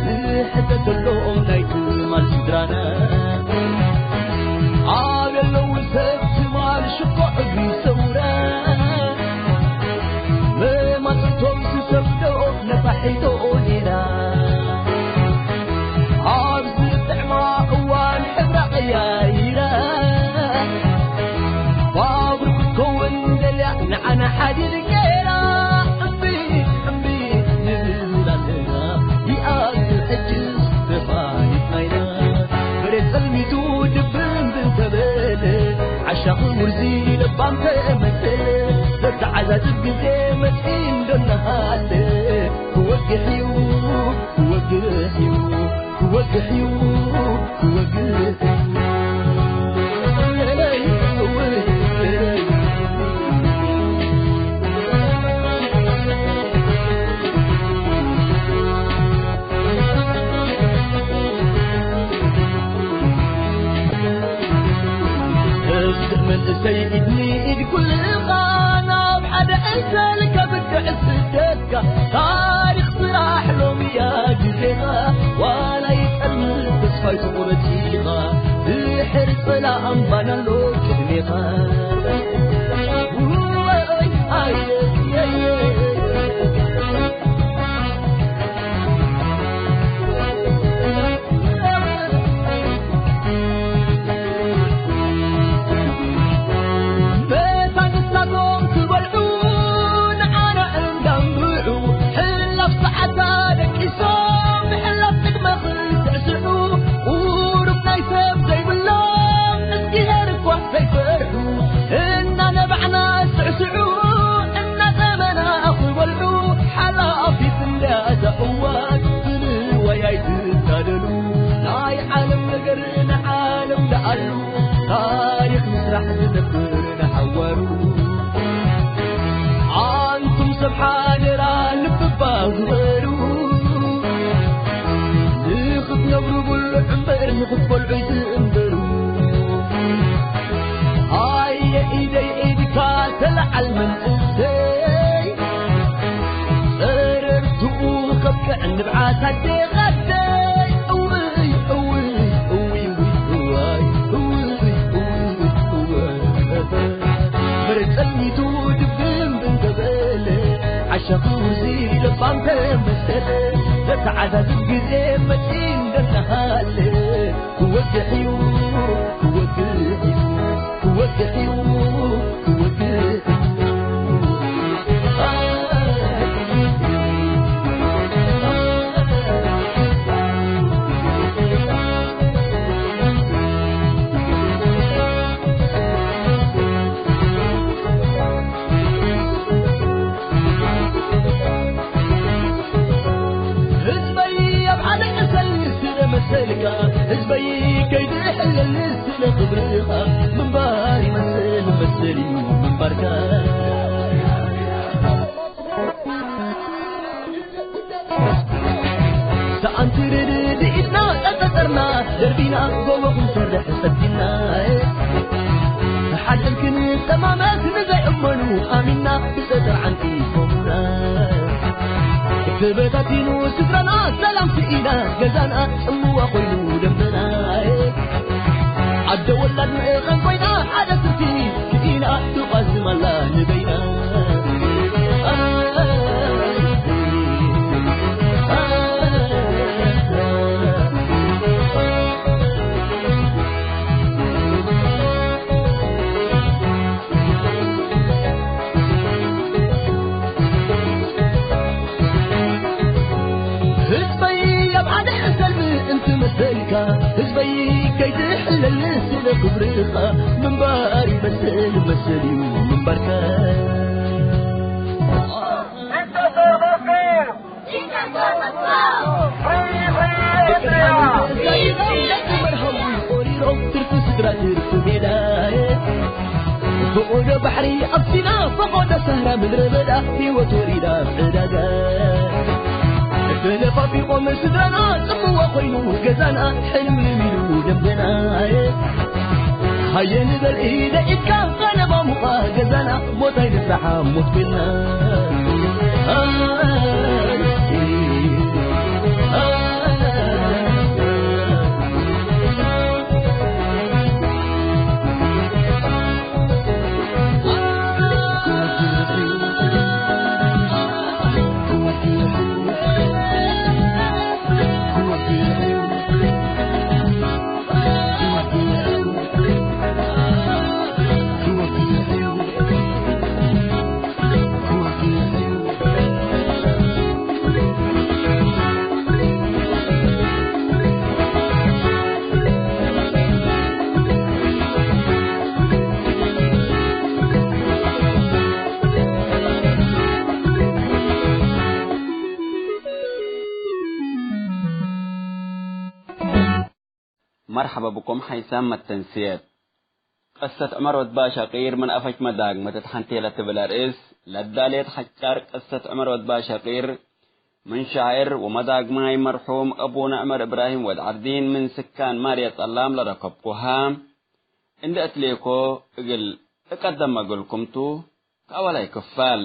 ንሕተተሎም ናይ ትማል ስድራና። ኣብ የለዉ ሰብ ትማል ሽኮዕ እግሪ ሰውራ፣ መማጽእቶም ዝሰብዶ ነፋሒቶ ኔራ። ኣብ ዝጥዕማ እዋን ሕብራ ቀያይራ፣ ባቡር ክትከውን ደልያ ንዓና ሓዲር ገይራ። እምቢ፣ እምቢ ንብል ኣለና፣ ይኣክል ሕጅስ ተፋሊጥና ኢና። መሬት ጸልሚቱ ድብን ብንተበለ፣ ዓሻኺ ውርዚ ለባም ተመሰለ። ዘተዓዛዝብ ግዜ መጺእ እንዶ እናሃለ፣ ክወግሕ እዩ፣ ክወግሕ እዩ፣ ክወግሕ እዩ፣ ክወግሕ እዩ። ህዝብ መንእሰይ ኢድ ንኢድ ኩልኻ ናብ ሓደ ዕሰል ከብቅዕ ስደትካ፣ ሓደራ ልብባ ግበሩ፣ ንኽትነብሩ ብሉዕ እምበር ንኽትበልዑ ይትእምበሩ። ሃየ ኢደይ ኢድካ ተለዓል መንእሰይ፣ ጸረርትኡ ከብቅዕ ንብዓት ኣዴ ቐደይ። እውይ፣ እውይ፣ እውይ፣ እውይ፣ እዋይ፣ እውይ፣ እውይ፣ እወ። መሬት ጸልሚቱ ድብን ብንተበለ፣ ዓሻ ክውዚ ለባም ተመሰለ፣ ለተዓዛዝብ ግዜ መጺ እንደናሃለ፣ ክወግሕ እዩ፣ ክወግሕ እዩ፣ ክወግሕ እዩ፣ ክወግሕ እዩ። ህዝበይ ኣብ ሓደ ዕሰል ስለ መሰልካ፣ ህዝበይ ከይትሕለል ስለ ክብርኻ፣ ምንባር ይመስል መሰል እዩ ምንባርካ። ሰኣንቲ ርድኢትና ጠጠጠርና፣ ደርቢና ጎቦ ክንሰርሕ ጸቲና። ሓድር ክንጠማመት ንዘይእመኑ ኣሚንና፣ ብጸጥር ዓንቂፎምና። ተበታቲኑ ስድራና፣ ሰላም ስኢና፣ ገዛና ጽምዋ ኮይኑ ደንበና። ኣደ ወላድ ምእኸን ኮይና፣ ሓደ ስርቲ ክኢና፣ ትቋዝም ኣላ ንበይና። ህዝበይ ኣብ ሓደ ዕሰል ምእንቲ መሰልካ፣ ህዝበይ ከይትሕለል ስለ ክብርኻ፣ ምንባር ይመስል መሰል እዩ ምንባርካ። መርሃዊ ቆሪሮ ትርፊ ስድራ ትርፊ ሜዳ። ፈቆዶ ባሕሪ ኣብ ሲና፣ ፈቆዶ ሰህራ ምድረ በዳ፣ ህይወት ወሪዳ ዕዳጋ። ተለፋፊቆም ስድራና፣ ጽምዋ ኮይኑ ገዛና፣ ሕልም ኢሉ ደንበና። ሃየ ንበል ኢደ ኢድካ፣ ቀለባ ሙቃ ገዛና፣ ሞት ኣይንፍርሓ ሞት ቤልና። መርሐበ ብኩም ሓይሳም መተንስየት። ቅሰት ዑመር ወድ ባሻቂር ምን አፈች መዳግመት እት ሐንቴ ለትብል አርእስ ለዳሌት ሐጫር ቅሰት ዑመር ወድ ባሻቂር ምን ሻዕር ወመዳግማይ መርሑም አቡነ ዑመር እብራሂም ወድ ዐብዲን ምን ስካን ማርየ ጸላም ለረከብኩሃ እንዴ እትሌኮ እግል እቀደመ እግልኩም ቱ። ከአወላይ ክፋል።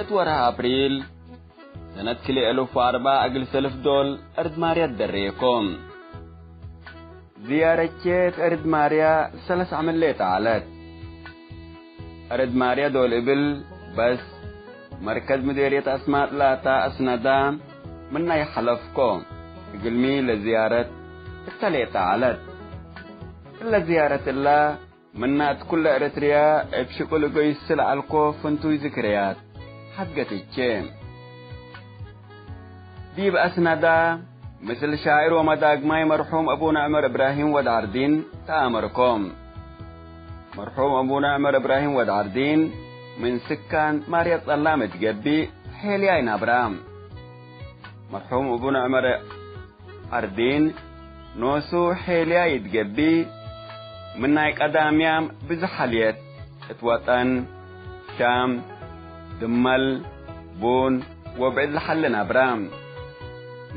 እት ወርሀ አፕሪል ሰነት ክልኤ እልፍ ወአርበዕ እግል ሰልፍ ዶል እርድ ማርያት ደረየኮ። ዝያረቼ እት እርድ ማርያ ሰለስ ዐመት ሌጠ ዐለት። እርድ ማርያ ዶል እብል በስ መርከዝ ምዴርየት አስማጥ ላታ አስነዳ ምናይ ሐለፍኮ። እግልሚ ለዝያረት እተ ሌጠ ዐለት። እለ ዝያረት እላ ምነ እት ኩለ ኤረትርያ እብ ሽቁል እገይስ ለዐልኮ ፍንቱይ ዝክርያት ሐድገት እቼ። ዲብ አስናዳ፣ ምስል ሻዕር ወመዳግማይ መርሑም አቡነ ዑመር እብራሂም ወድ ዐርዲን ተአመርኮ። መርሑም አቡነ ዑመር እብራሂም ወድ ዐርዲን፣ ምን ስካን ማርየ ጸላም እት ገብእ ሔልያይ ነብራ። መርሑም አቡነ ዑመር ዐርዲን፣ ኖሱ ሔልያይ እት ገብእ፣ ምን ናይ ቀዳምያም ብዝሕ ሐልየት እት ወጠን፣ ሻም፣ ድመል፣ ቡን ወብዕድ ለሐለ ነብራ።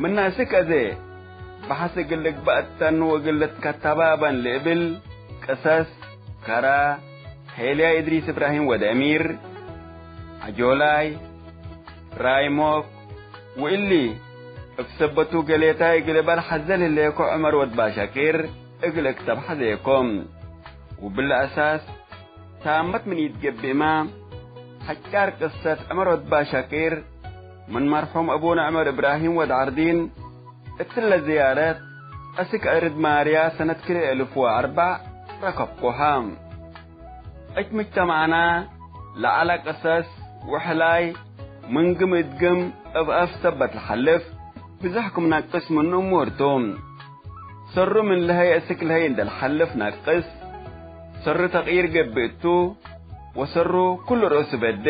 ምነ እስክ አዜ፣ በሐስ እግል ልግበእ እተን ወእግል ልትከተባ በን ልእብል፣ ቅሰስ፣ ከረ፣ ሔልያይ እድሪስ እብራሂም ወድ አሚር፣ ዐጆላይ፣ ራይሞክ፣ ወእሊ እብ ሰበቱ ገሌታይ እግል እበል ሐዘ ለህሌኮ ዑመር ወድ ባሻቂር እግል እክተብ ሐዜኮ። ወብለ አሳስ፣ ታመት ምን ኢትገብእመ፣ ሐጫር ቅሰት ዑመር ወድ ባሻቂር ምን መርሑም አቡነ ዑመር እብራሂም ወድ ዐርዲን፣ እትለ ዝያረት አስክ ዕርድ ማርያ ሰነት ክልኤ እልፍ ወአርበዕ ረከብኮሃ። እት ምጅተማዕና ለዐለ ቅሰስ ወሕላይ ምን ግም እት ግም እብ አፍ ሰበት ለሐልፍ፣ ብዞሕ ክም ነቅስ ምኑ እሙር ቱ። ሰሩ ምን ለሀይ አስክ ለሀይ እንደ ለሐልፍ ነቅስ፣ ሰሩ ተቅይር ገብእ ቱ፣ ወሰሩ ኩሉ ርእሱ በዴ።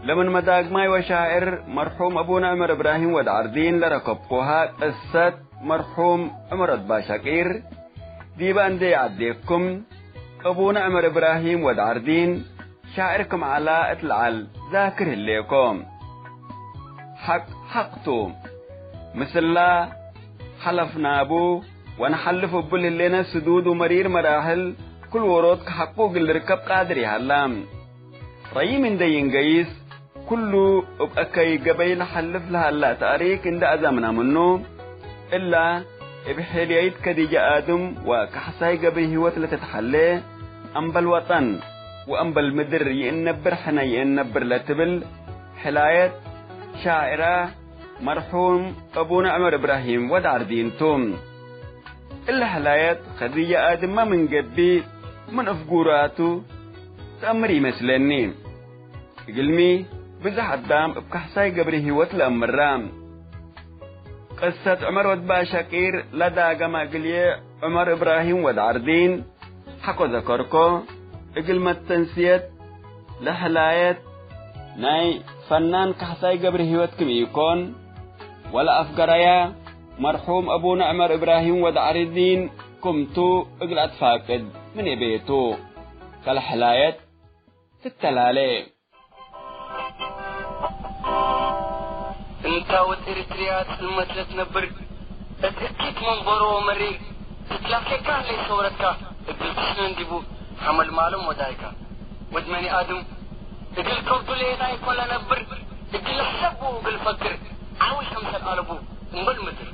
ለምን መዳግማይ ወሻዕር መርሑም አቡነ ዑመር እብራሂም ወድ ዐርዲን ለረከብኮሃ ቅሰት መርሑም ዑመር ወድ ባሻቂር ዲበ እንዴ ይዐዴኩም፣ አቡነ ዑመር እብራሂም ወድ ዐርዲን ሻዕር ክም ዐላ እት ለዐል ዛክር ህሌኮ። ሐቅ ሐቅ ቱ። ምስላ ሐለፍናቡ ወነሐልፍ እቡ ለህሌነ ስዱድ ወመሪር መራሕል፣ ኩል ዎሮት ከሐቁ እግል ልርከብ ቃድር ይሀላ። ረይም እንዴ ይንገይስ፣ ኩሉ እብ አከይ ገበይ ለሐልፍ ለሀላ ተእሪክ እንዴ አዘምነ ምኑ፣ እላ እብ ሔልያይት ከዲጀ አድም ወካሕሳይ ገብሪ ህይወት ለትትሐሌ፣ አምበል ወጠን ወአምበል ምድር ይእነብር ሕነ ይእነብር ለትብል ሕላየት ሻዕራ መርሑም አቡነ ዑመር እብራሂም ወድ ዐርዲን ቱ። እሊ ሕላየት ከዲጀ አድመ ምን ገብእ ምን እፍጉራቱ ተአምር ኢመስለኒ። እግልሚ፣ ብዘሕ አዳም እብ ካሕሳይ ገብሪ ህይወት ለአምራ። ቅሰት ዑመር ወድ ባሻቂር ለዳገመ እግልዬ ዑመር እብራሂም ወድ ዐርዲን ሐቆ ዘከርኮ፣ እግል መተንስየት ለሕላየት ናይ ፈናን ካሕሳይ ገብሪ ህይወት ክም ኢኮን፣ ወለአፍገረያ መርሑም አቡነ ዑመር እብራሂም ወድ ዐርዲን ክምቱ እግል አትፋቅድ ምን እቤቱ። ከለሕላየት ትተላሌ። እንታ ወድ ኤሪትርያ ጽልመት ለትነብር፣ እት እኪት መንበሮ ወመሬ ትትላኬካ ህሌት ሰውረትካ እግል ትስነን ዲቡ ሐመልማሎም ወዳይካ። ወድ መኒ አድም እግል ከብዱ ሌጣ ኢኮን ለነብር፣ እግል ልሕሰብ ወእግል ልፈክር ዐውል ክምሰል አለቡ እምበል ምድር።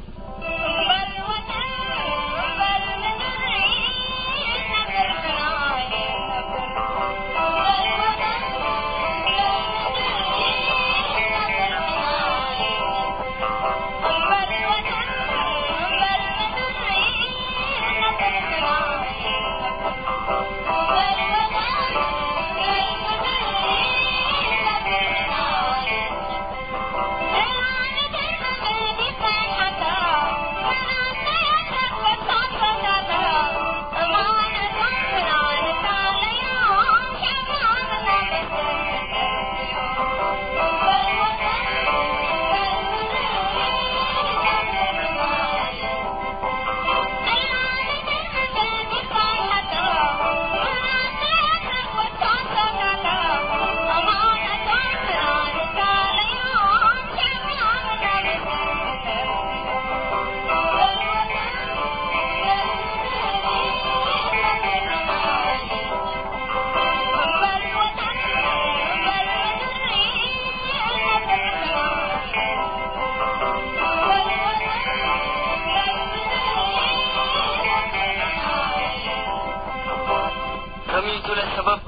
ከሚቱ ለሰበብ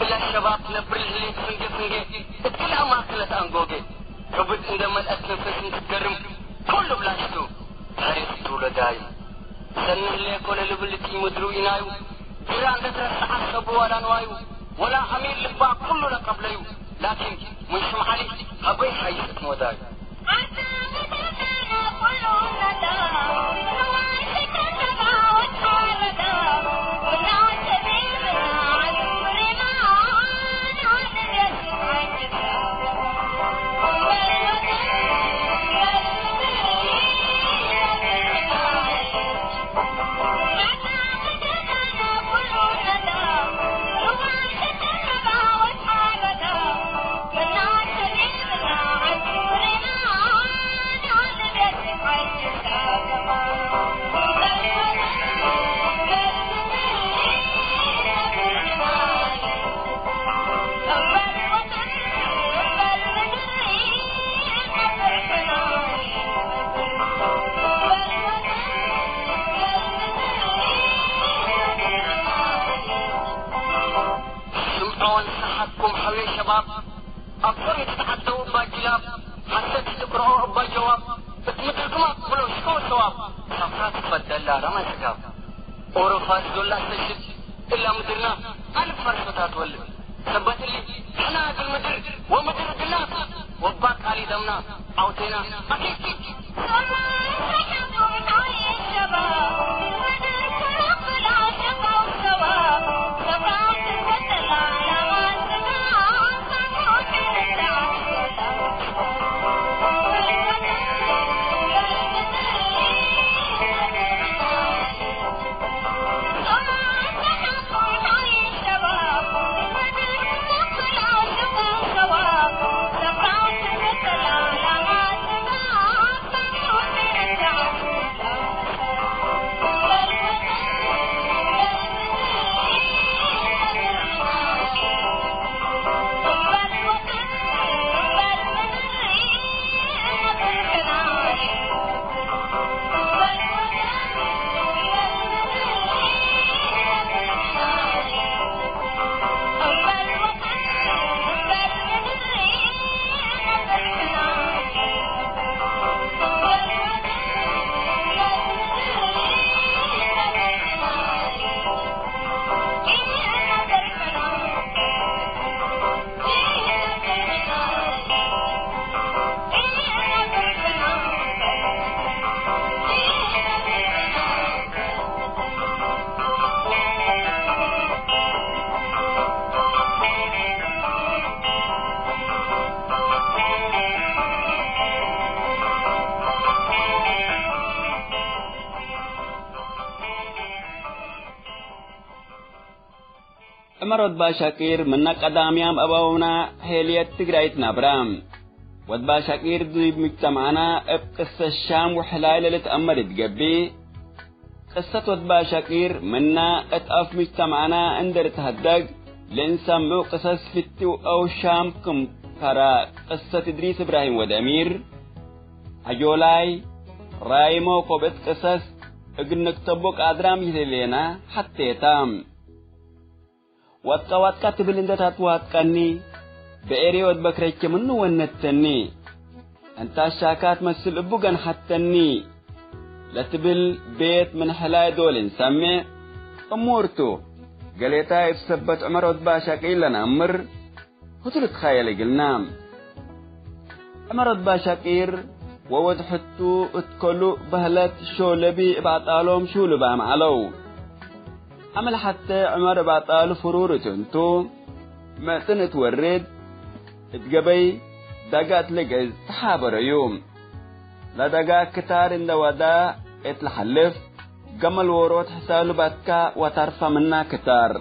እለ ሸባብ ትነብር ለህሌት ፍንጌ ፍንጌ እት ክል አማክን ለተአንጎጌ። ከብድ እንደ መልአት ነፈስ እንትትገርም ኩሉ ብላሽቱ ታሪክ ቱ ለዳዩ። ሰኒ ህሌኮ ለልብል እቲ ምድሩ ኢናዩ ጅራ እንደ ትረሰዓት ሰቡ ወላ ንዋዩ፣ ወላ አሚር ልባ ኩሉ ለቀብለዩ። ላኪን ምን ሽም ዐሊ ሀበይ ሐይስ እት ንወዳዩ። ስምዖ ወንሰሓኩም ሐውየ ሸባብ፣ አብሶም ኢትትዐደው እባ ጅላብ፣ ሐሰት ኢትቅርኦ እባ ጀዋብ፣ እት ምድርኩም አቅብሎ ሽኮ ሰዋብ፣ ሳፍራ ትትፈደላ ረመ ስጋብ። ኦሮ ፋርስ ዶል ለአስተሽህድ እላ ምድርና አልፍ ፈርሶታት ወልድ። ሰበት እሊ፣ ሕና እግል ምድር ወምድር እግልና፣ ወባ ቃሊ ደምና ዐውቴና አኪድ። ዕመር ወድ ባሻቂር ምነ ቀዳምያም አበውነ ሔልየት ትግራይት ነብረ። ወድ ባሻቂር ዲብ ሙጅተማዕነ እብ ቅሰት ሻም ወሕላይ ለልትአመር እት ገብእ፣ ቅሰት ወድ ባሻቂር ምነ እት አፍ ሙጅተማዕነ እንዴ ልትሀደግ፣ ለእንሰምዑ ቅሰስ ፍቲው አው ሻም ክም ከረ ቅሰት እድሪስ እብራሂም ወድ አሚር፣ አጆላይ፣ ራይሞ ኮብእት ቅሰስ እግል ንክተቦ ቃድራም ይህሌነ ሐቴ ተ። ወጥቀ ወጥቀ ትብል እንዴ ተትዋጥቀኒ፣ ብዕሬ ወድ በክረቼ ምኑ ወነተኒ። እንተ አሻካት መስል እቡ ገንሐተኒ ለትብል ቤት ምን ሕላይ ዶል እንሰሜ እሙር ቱ። ገሌታይ እብ ሰበት ዑመር ወድ ባሻቂር ለነአምር ህቱ ልትኸየል እግልና። ዑመር ወድ ባሻቂር ወወድ ሕቱ እት ከሉ በህለት ሾለቢ እብ አጣሎም ሹሉባም ዐለው። አምዕል ሐቴ ዑመር እብ አጣሉ ፍሩር እት እንቱ፣ መጥን እት ወርድ፣ እት ገበይ ዳጋ እት ልግዕዝ ተሓበረዩ። ለዳጋ ክታር እንደ ወዳ እት ለሐልፍ፣ ገመል ዎሮት ሕሳሉ ባትካ ወታርፋ ምና ክታር።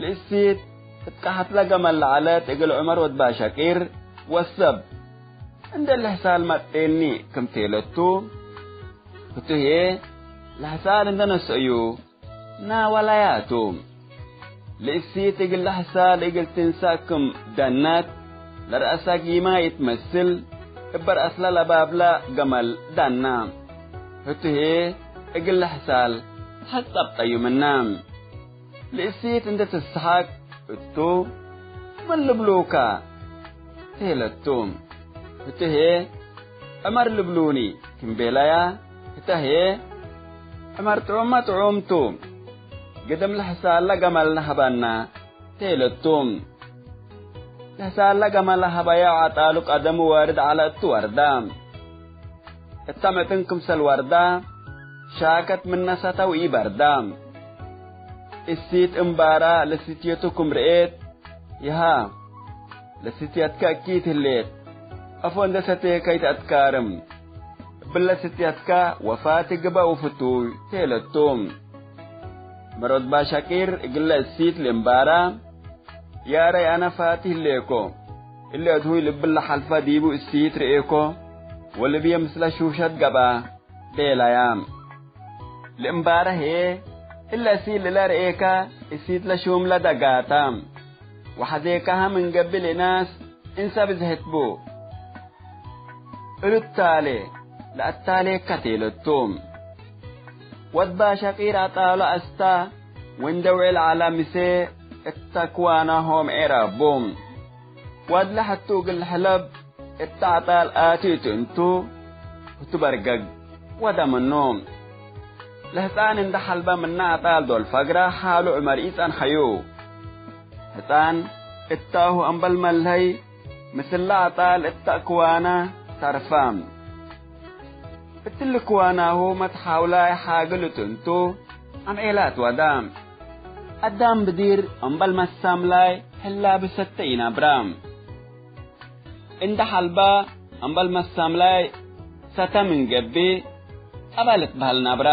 ለእሲት እት ቀሐት ለገመል ለዐለት እግል ዑመር ወድ ባሻቂር ወሰብ፣ እንደ ለሕሳል መጤኒ ክም ቴለቱ፣ ህቱ ህዬ ለሕሳል እንደ ነስአዩ፣ ናወላያቱ። ለእሲት እግል ለሕሳል እግል ትንሳእ ክም ደነት፣ ለረአሳ ጊማይ እት መስል፣ እበ ረአስላ ለባብላ ገመል ዳና። ህቱ ህዬ እግል ለሕሳል ተሐጸብጠዩ ምና። ለእሲት እንዴ ትሰሐቅ እቱ፣ "ምን ልብሉካ?" ቴለቱ። ህቱ ህዬ፣ "ዑመር ልብሉኒ" ክም ቤለያ፣ ህተ ህዬ፣ "ዑመር ጥዑምመ ጥዑም ቱ፣ ግድም ለሕሳለ ገመል ነሀባና ቴለቱ። ለሕሳለ ገመል ሀበያ ዐጣሉ ቀደሙ ዋርድ ዐለ እቱ ወርዳ። እተ ምጥን ክምሰል ወርዳ ሻከት ምነ ሰተው ኢበርዳ። እሲት እምባራ ለስትየቱ ክም ርኤት፣ ይሃ፣ ለስትያትከ እኪት ህሌት፣ አፎ እንደ ሰቴከ ኢተአትካርም፣ እብለ ስትያትከ ወፋቲ ግበእ ወፍቱይ ቴለቱ። መሮት ባሻቂር እግለ እሲት ለእምባራ፣ ያረይ አነ ፋቲ ህሌኮ፣ እሊ አድሁይ ልብል ለሐልፈ ዲቡ እሲት ርኤኮ፣ ወልብየ ምስለ ሹሸት ገብአ። ቤላያም። ለእምባረ ህዬ፣ እለ እሲት ለረኤከ እሲት ለሹም ለደጋታ፣ ወሐዜካሀ ምን ገብእ ለእናስ እንሰ ብዝሕት ቡ። እሉ ታሌ ለአታሌከ ቴለቱ። ወድ ባሸቂር አጣሎ አስታ፣ ወእንደ ውዕል ዐለ ምሴ እተ ክዋናሆም ዔራቡ። ወእድለ ሐቱ እግል ሕለብ እተ አጣል አቲ እት እንቱ፣ ህቱ በርገግ ወደ ምኑ። ለሕጻን እንደ ሐልበ ምነ አጣል ዶል ፈግረ ሓሉ ዑመር ኢጸንሐዩ። ሕጻን እታሁ እምበል መልሀይ ምስለ አጣል እተ ክዋና ተርፋ። እትሊ ክዋናሁ መትሓውላይ ሓግል እት እንቱ፣ አምዔላት ወዳ። አዳም ብዲር እምበል መሳምላይ ህላ ብሰተ ኢነብራ። እንደ ሐልባ እምበል መሳምላይ ሰተ ምን ገብእ፣ ጸበል እትበህል ነብራ።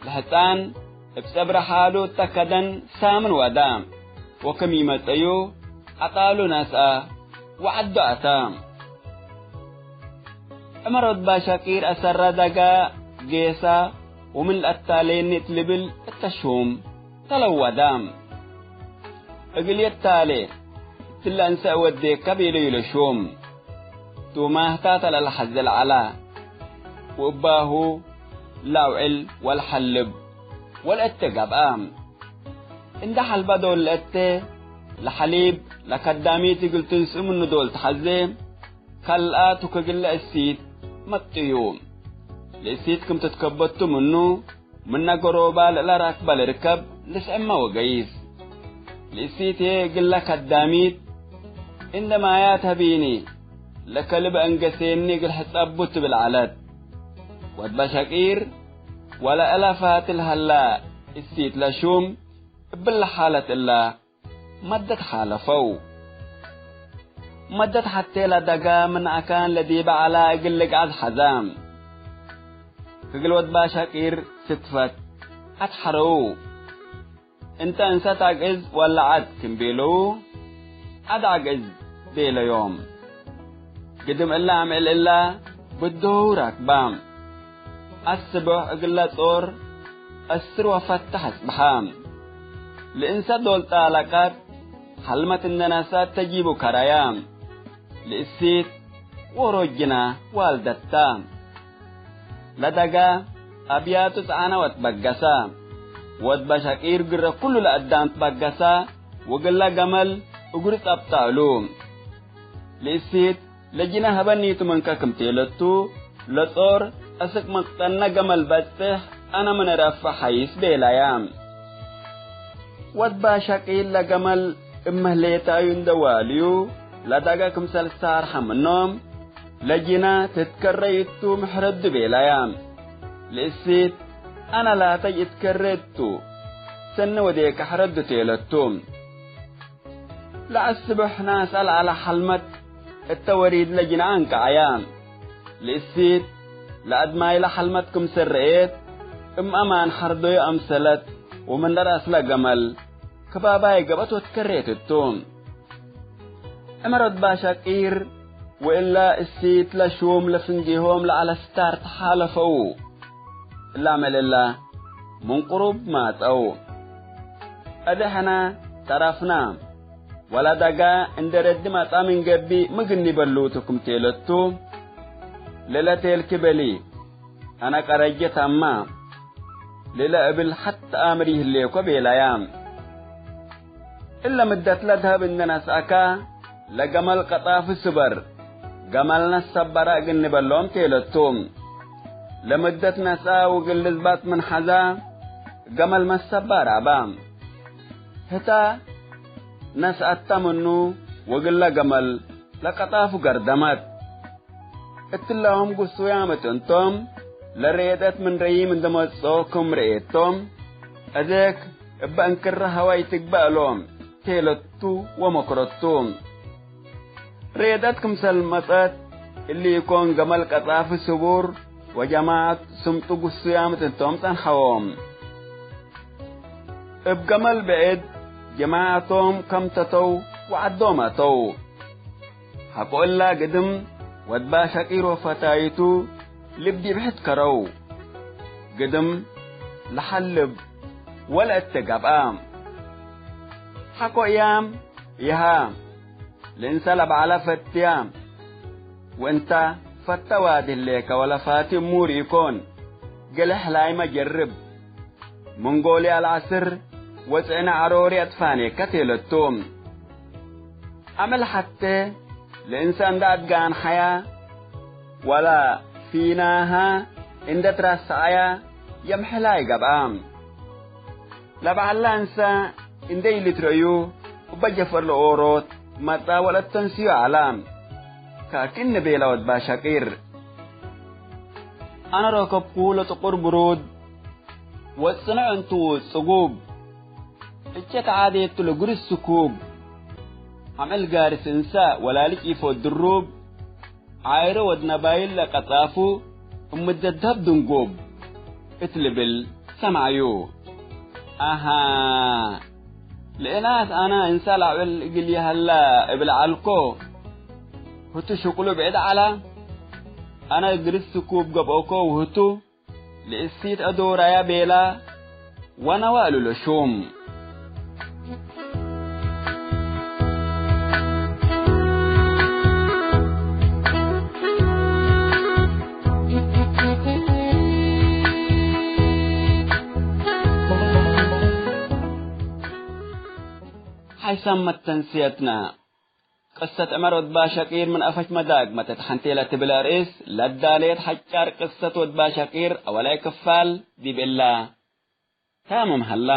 ለሕጻን እብ ጸብረ ሓሉ እተ ከደን ሳምን ወዳ፣ ወክም ኢመጸዩ አጣሉ ነስአ ወዐዶ አታ። ዑመር ወድ ባሻቂር አሰረ ደጋ ጌሰ፣ ወምን ለአታሌኒ እት ልብል እተ ሹም ተለወዳ። እግል የታሌ እትለ እንሰ እወዴከ ቤለዩ ለሹም። ቱ ማህታተ ለለሐዜ ለዐለ፣ ወእባሁ ለአውዕል ወለሐልብ ወለእተ ገብአ። እንደ ሐልበ ዶል ለእተ ለሐሊብ ለከዳሚት እግል ትንስእ ምኑ ዶል ተሐዜ፣ ከልአቱ ከግለ እሲት መጥዩ። ለእሲት ክም ትትከበቱ ምኑ፣ ምነ ገሮባ ለእለ ራክበ ለርከብ ልስዕመ ወገይስ። ለእሲት ህዬ እግለ ከዳሚት፣ እንደ ማያት ሀቢኒ፣ ለከልብ አንገሴኒ እግል ሕጸቡ ትብል ዐለት። ወድ በሸቂር ወለእለ ፋትል ሀላ እሲት ለሹም እብለ ሓለት እላ መደት ሓለፈው። መደት ሐቴ ለደጋ ምን አካን ለዲበ ዐላ እግል ልግዐዝ ሐዛ። እግል ወድ ባሻቂር ስትፈት አትሐረው። እንተ እንሰት አግዕዝ ወለ ዐድ ክም ቤለው፣ ዐድ አግዕዝ ቤለዮም። ግድም እለ አምዕል እለ ብድሆው ራክባ። አስቦሕ እግለ ጾር አስር ወፈተሕ አጽብሐ። ለእንሰ ዶል ጣለቀት ሐልመት እንደ ነስአት ተጂቡ ከረያ። ለእሲት ዎሮጅና ዋልደታ። ለደጋ አብያቱ ጸዐነ ወትበገሰ። ወድ በሸቂር ግረ ኩሉ ለአዳም ትበገሰ ወግለ ገመል እግሩ ጸብጠ እሉ። ለእሲት ለጅነ ሀበኒቱ ምንከ ክም ቴለቱ፣ ለጾር አስክ መቅጠነ ገመል በጽሕ አነ ምን ረፍዕ ሐይስ ቤላያ። ወድ ባሻቂል ለገመል እብ መህሌታዩ እንደ ዋልዩ፣ ለደጋ ክምሰል ሳርሐ ምኖም፣ ለጅነ ትትከረይ እቱ ምሕረዱ ቤላያ። ለእሲት አነ ላተይ እትከሬ እቱ፣ ሰኒ ወዴከ ሕረዱ ቴለቱ። ለአስብሕ ናስ አልዐለ ሐልመት እተ ወሪድ ለጅነ አንቀዐያ። ለእሲት ለአድማይለ ሐልመት ክምሰል ረኤት፣ እም አማን ሐርዶዩ አምሰለት ወምን ረአስለ ገመል ክባባይ ገብአት ወትከሬት እቱ። ዕመር ወድ ባሻቂር ወእላ እሲት ለሹም ለፍንጌሆም ለዐለ ስታር ተሓለፈው። እላ መልእላ ምን ቅሩብ ማጸው። እደ ሕነ ተረፍና። ወለደጋ እንደ ረድም አጻም እንገብእ ምግኒ በሉቱ ክም ቴለቱ። ለለቴልኪ በሊ። አነ ቀረጀ ታማ። ለለ እብል ሐተ አምር ይህሌኮ ቤላያ። እለ ምደት ለድሀብ እንደ ነስአከ፣ ለገመል ቀጣፍ ስበር፣ ገመልነ ሰበረ እግል ንበሎም ቴለቱ። ለምደት ነስአ ወእግል ልዝባጥ ምን ሐዛ፣ ገመል መሰባር አበ። ህተ ነስአተ ምኑ ወግለ ገመል ለቀጣፉ ገርደመት። እትለሆም ግሱያም እት እንቶም፣ ለርኤደት ምን ረዪም እንደ መጽኦ ክም ርኤቶም፣ እዴክ እበ እንክረ ሀዋይ ትግበእ እሎም ቴለቱ ወመክረቱ። ርኤደት ክምሰል መጸት እሊ ኢኮን፣ ገመል ቀጻፊ ስቡር ወጀማዐት ስምጡ ግሱያም እት እንቶም ጸንሐዎም። እብ ገመል ብዕድ ጀማዐቶም ከም ተተው ወዐዶም አተው። ሐቆ እላ ግድም ወድ ባሻቂር ወፈታይቱ ልብ ዲብ ሕድ ከረው። ግድም ለሐልብ ወለእተ ገብአ። ሐቆ እያም ይሃ ለእንሰ ለበዐለ ፈትያ። ወእንተ ፈተ ዋዲ ህሌከ ወለፋቲ እሙር ኢኮን፣ ገሌ ሕላይመ ጀርብ። ምን ጎልያ ለዐስር ወጽዕነ ዐሮሪ አትፋኔከ ቴለቱ። አምዕል ሐቴ ለእንሰ እንደ አትጋንሐያ ወለ ፊናሃ እንደ ትራሰዐያ የምሕላይ ገብአ። ለበዐላ እንሰ እንደ ኢልትረዩ እበ ጀፈር ለኦሮት መጽአ ወለተንስዮ ዐላ። ከአክእነ ቤላ ወድ ባሻቂር። አነ ረከብኩ ለጥቁር ብሩድ ወጽንዕ እንቱ ጽጉብ። እቼ ተዓዴቱ ለጉርስ ስኩብ። አምዕል ጋርስ እንሰ ወላሊ ጪፎ ድሩብ። ዓይረ ወድ ነባይል ለቀጻፉ እምደ ደሀብ ድንጎብ እት ልብል ሰምዐዩ። አሃ፣ ለእናስ አነ እንሰ ለዐል እግል ይሀላ እብል ዐልኮ፣ ህቱ ሽቅሉ ብዕድ ዐላ። አነ ግርስ ስኩብ ገብኦኮ ውህቱ፣ ለእሲት አዶራያ ቤላ ወነዋሉ ለሹም። ሐይሳም መተንስየትነ። ቅሰት ዕመር ወድ ባሻቂር ምን አፈች መዳግመት እት ሐንቴ ለትብል አርእስ ለዳሌት ሐጫር ቅሰት ወድ ባሻቂር አወላይ ክፋል ዲብ እላ ታምም ሀላ።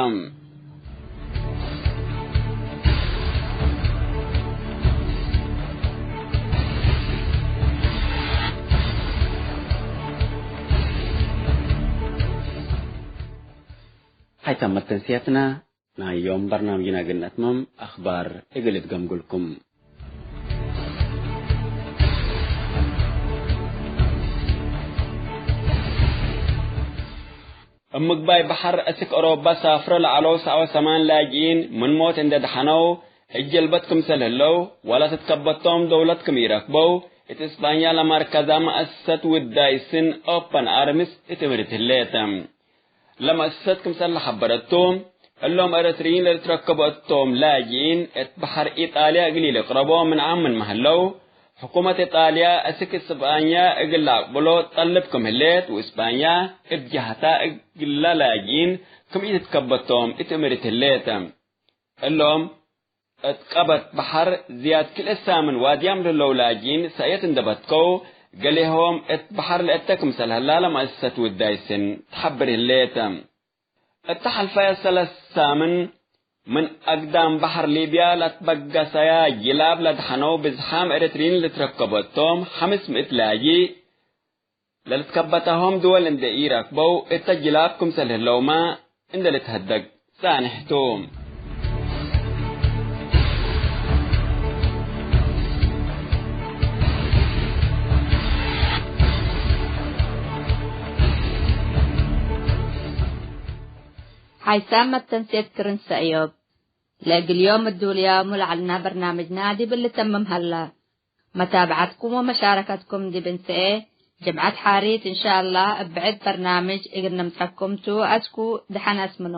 ሐይሳም መተንስየትነ። ናይ ዮም በርናምጅነ እግል ነትመም፣ አክባር እግል እትገምግልኩም። እብ ምግባይ በሐር አስክ ኦሮባ ሳፍሮ ለዐለው ሰብዓ ወሰማን ላጅኢን ምን ሞት እንዴ ደሐነው፣ እብ ጀልበት ክምሰል ህለው፣ ወለትትከበቶም ደውለት ክም ኢረክበው፣ እት እስጳኛ ለመርከዛ መአሰሰት ውዳይ ስን ኦፐን አርምስ እት እምርት ህሌት። ለመአሰሰት ክምሰል ለሐበረቱ፣ እሎም ኤረትርይን ለልትረከቡ እቶም ላጅኢን እት በሐር ኢጣልያ እግል ኢልቅረቦ ምንዓም ምንመ ህለው፣ ሕኩመት ኢጣልያ አስክ እስጳኛ እግል ለአቅብሎ ጠልብ ክም ህሌት ወእስጳኛ እብ ጀህታ እግለ ላጅኢን ክም ኢትትከበቶም እት እምርት ህሌት። እሎም እት ቀበት በሐር ዝያድ ክልኤ ሳምን ዋድያም ለህለው ላጅኢን ሰእየት እንዴ በትከው፣ ገሌሆም እት በሐር ለእተ ክምሰል ሀላ ለመአሰሰት ውዳይ ስን ተሐብር ህሌት። እተ ሐልፈየ ሰለስ ሳምን ምን አግዳም በሐር ሊብያ ለትበገሰያ ጅላብ ለደሐነው ብዝሓም ኤረትርይን ልትረከቦ እቶም ሐምስ ምእት ላጂ፣ ለልትከበታሆም ድወል እንዴ ኢረክበው እተ ጅላብ ክምሰል ህለውመ እንዴ ልትሀደግ ጻንሕ ቱ። ሐይሳም መተንሴት ክርን ሰእዮብ። ለእግል ዮም እዱልያሙ ለዐልና በርናምጅና ዲብ ልተምም ሀላ። መታብዐትኩም ወመሻረከትኩም ዲብ እንሰኤ ጅምዐት ሓሪት እንሻአላህ እብ ብዕድ በርናምጅ እግል ነምጸኩም ቱ። አስኩ ደሐን አስምኖ።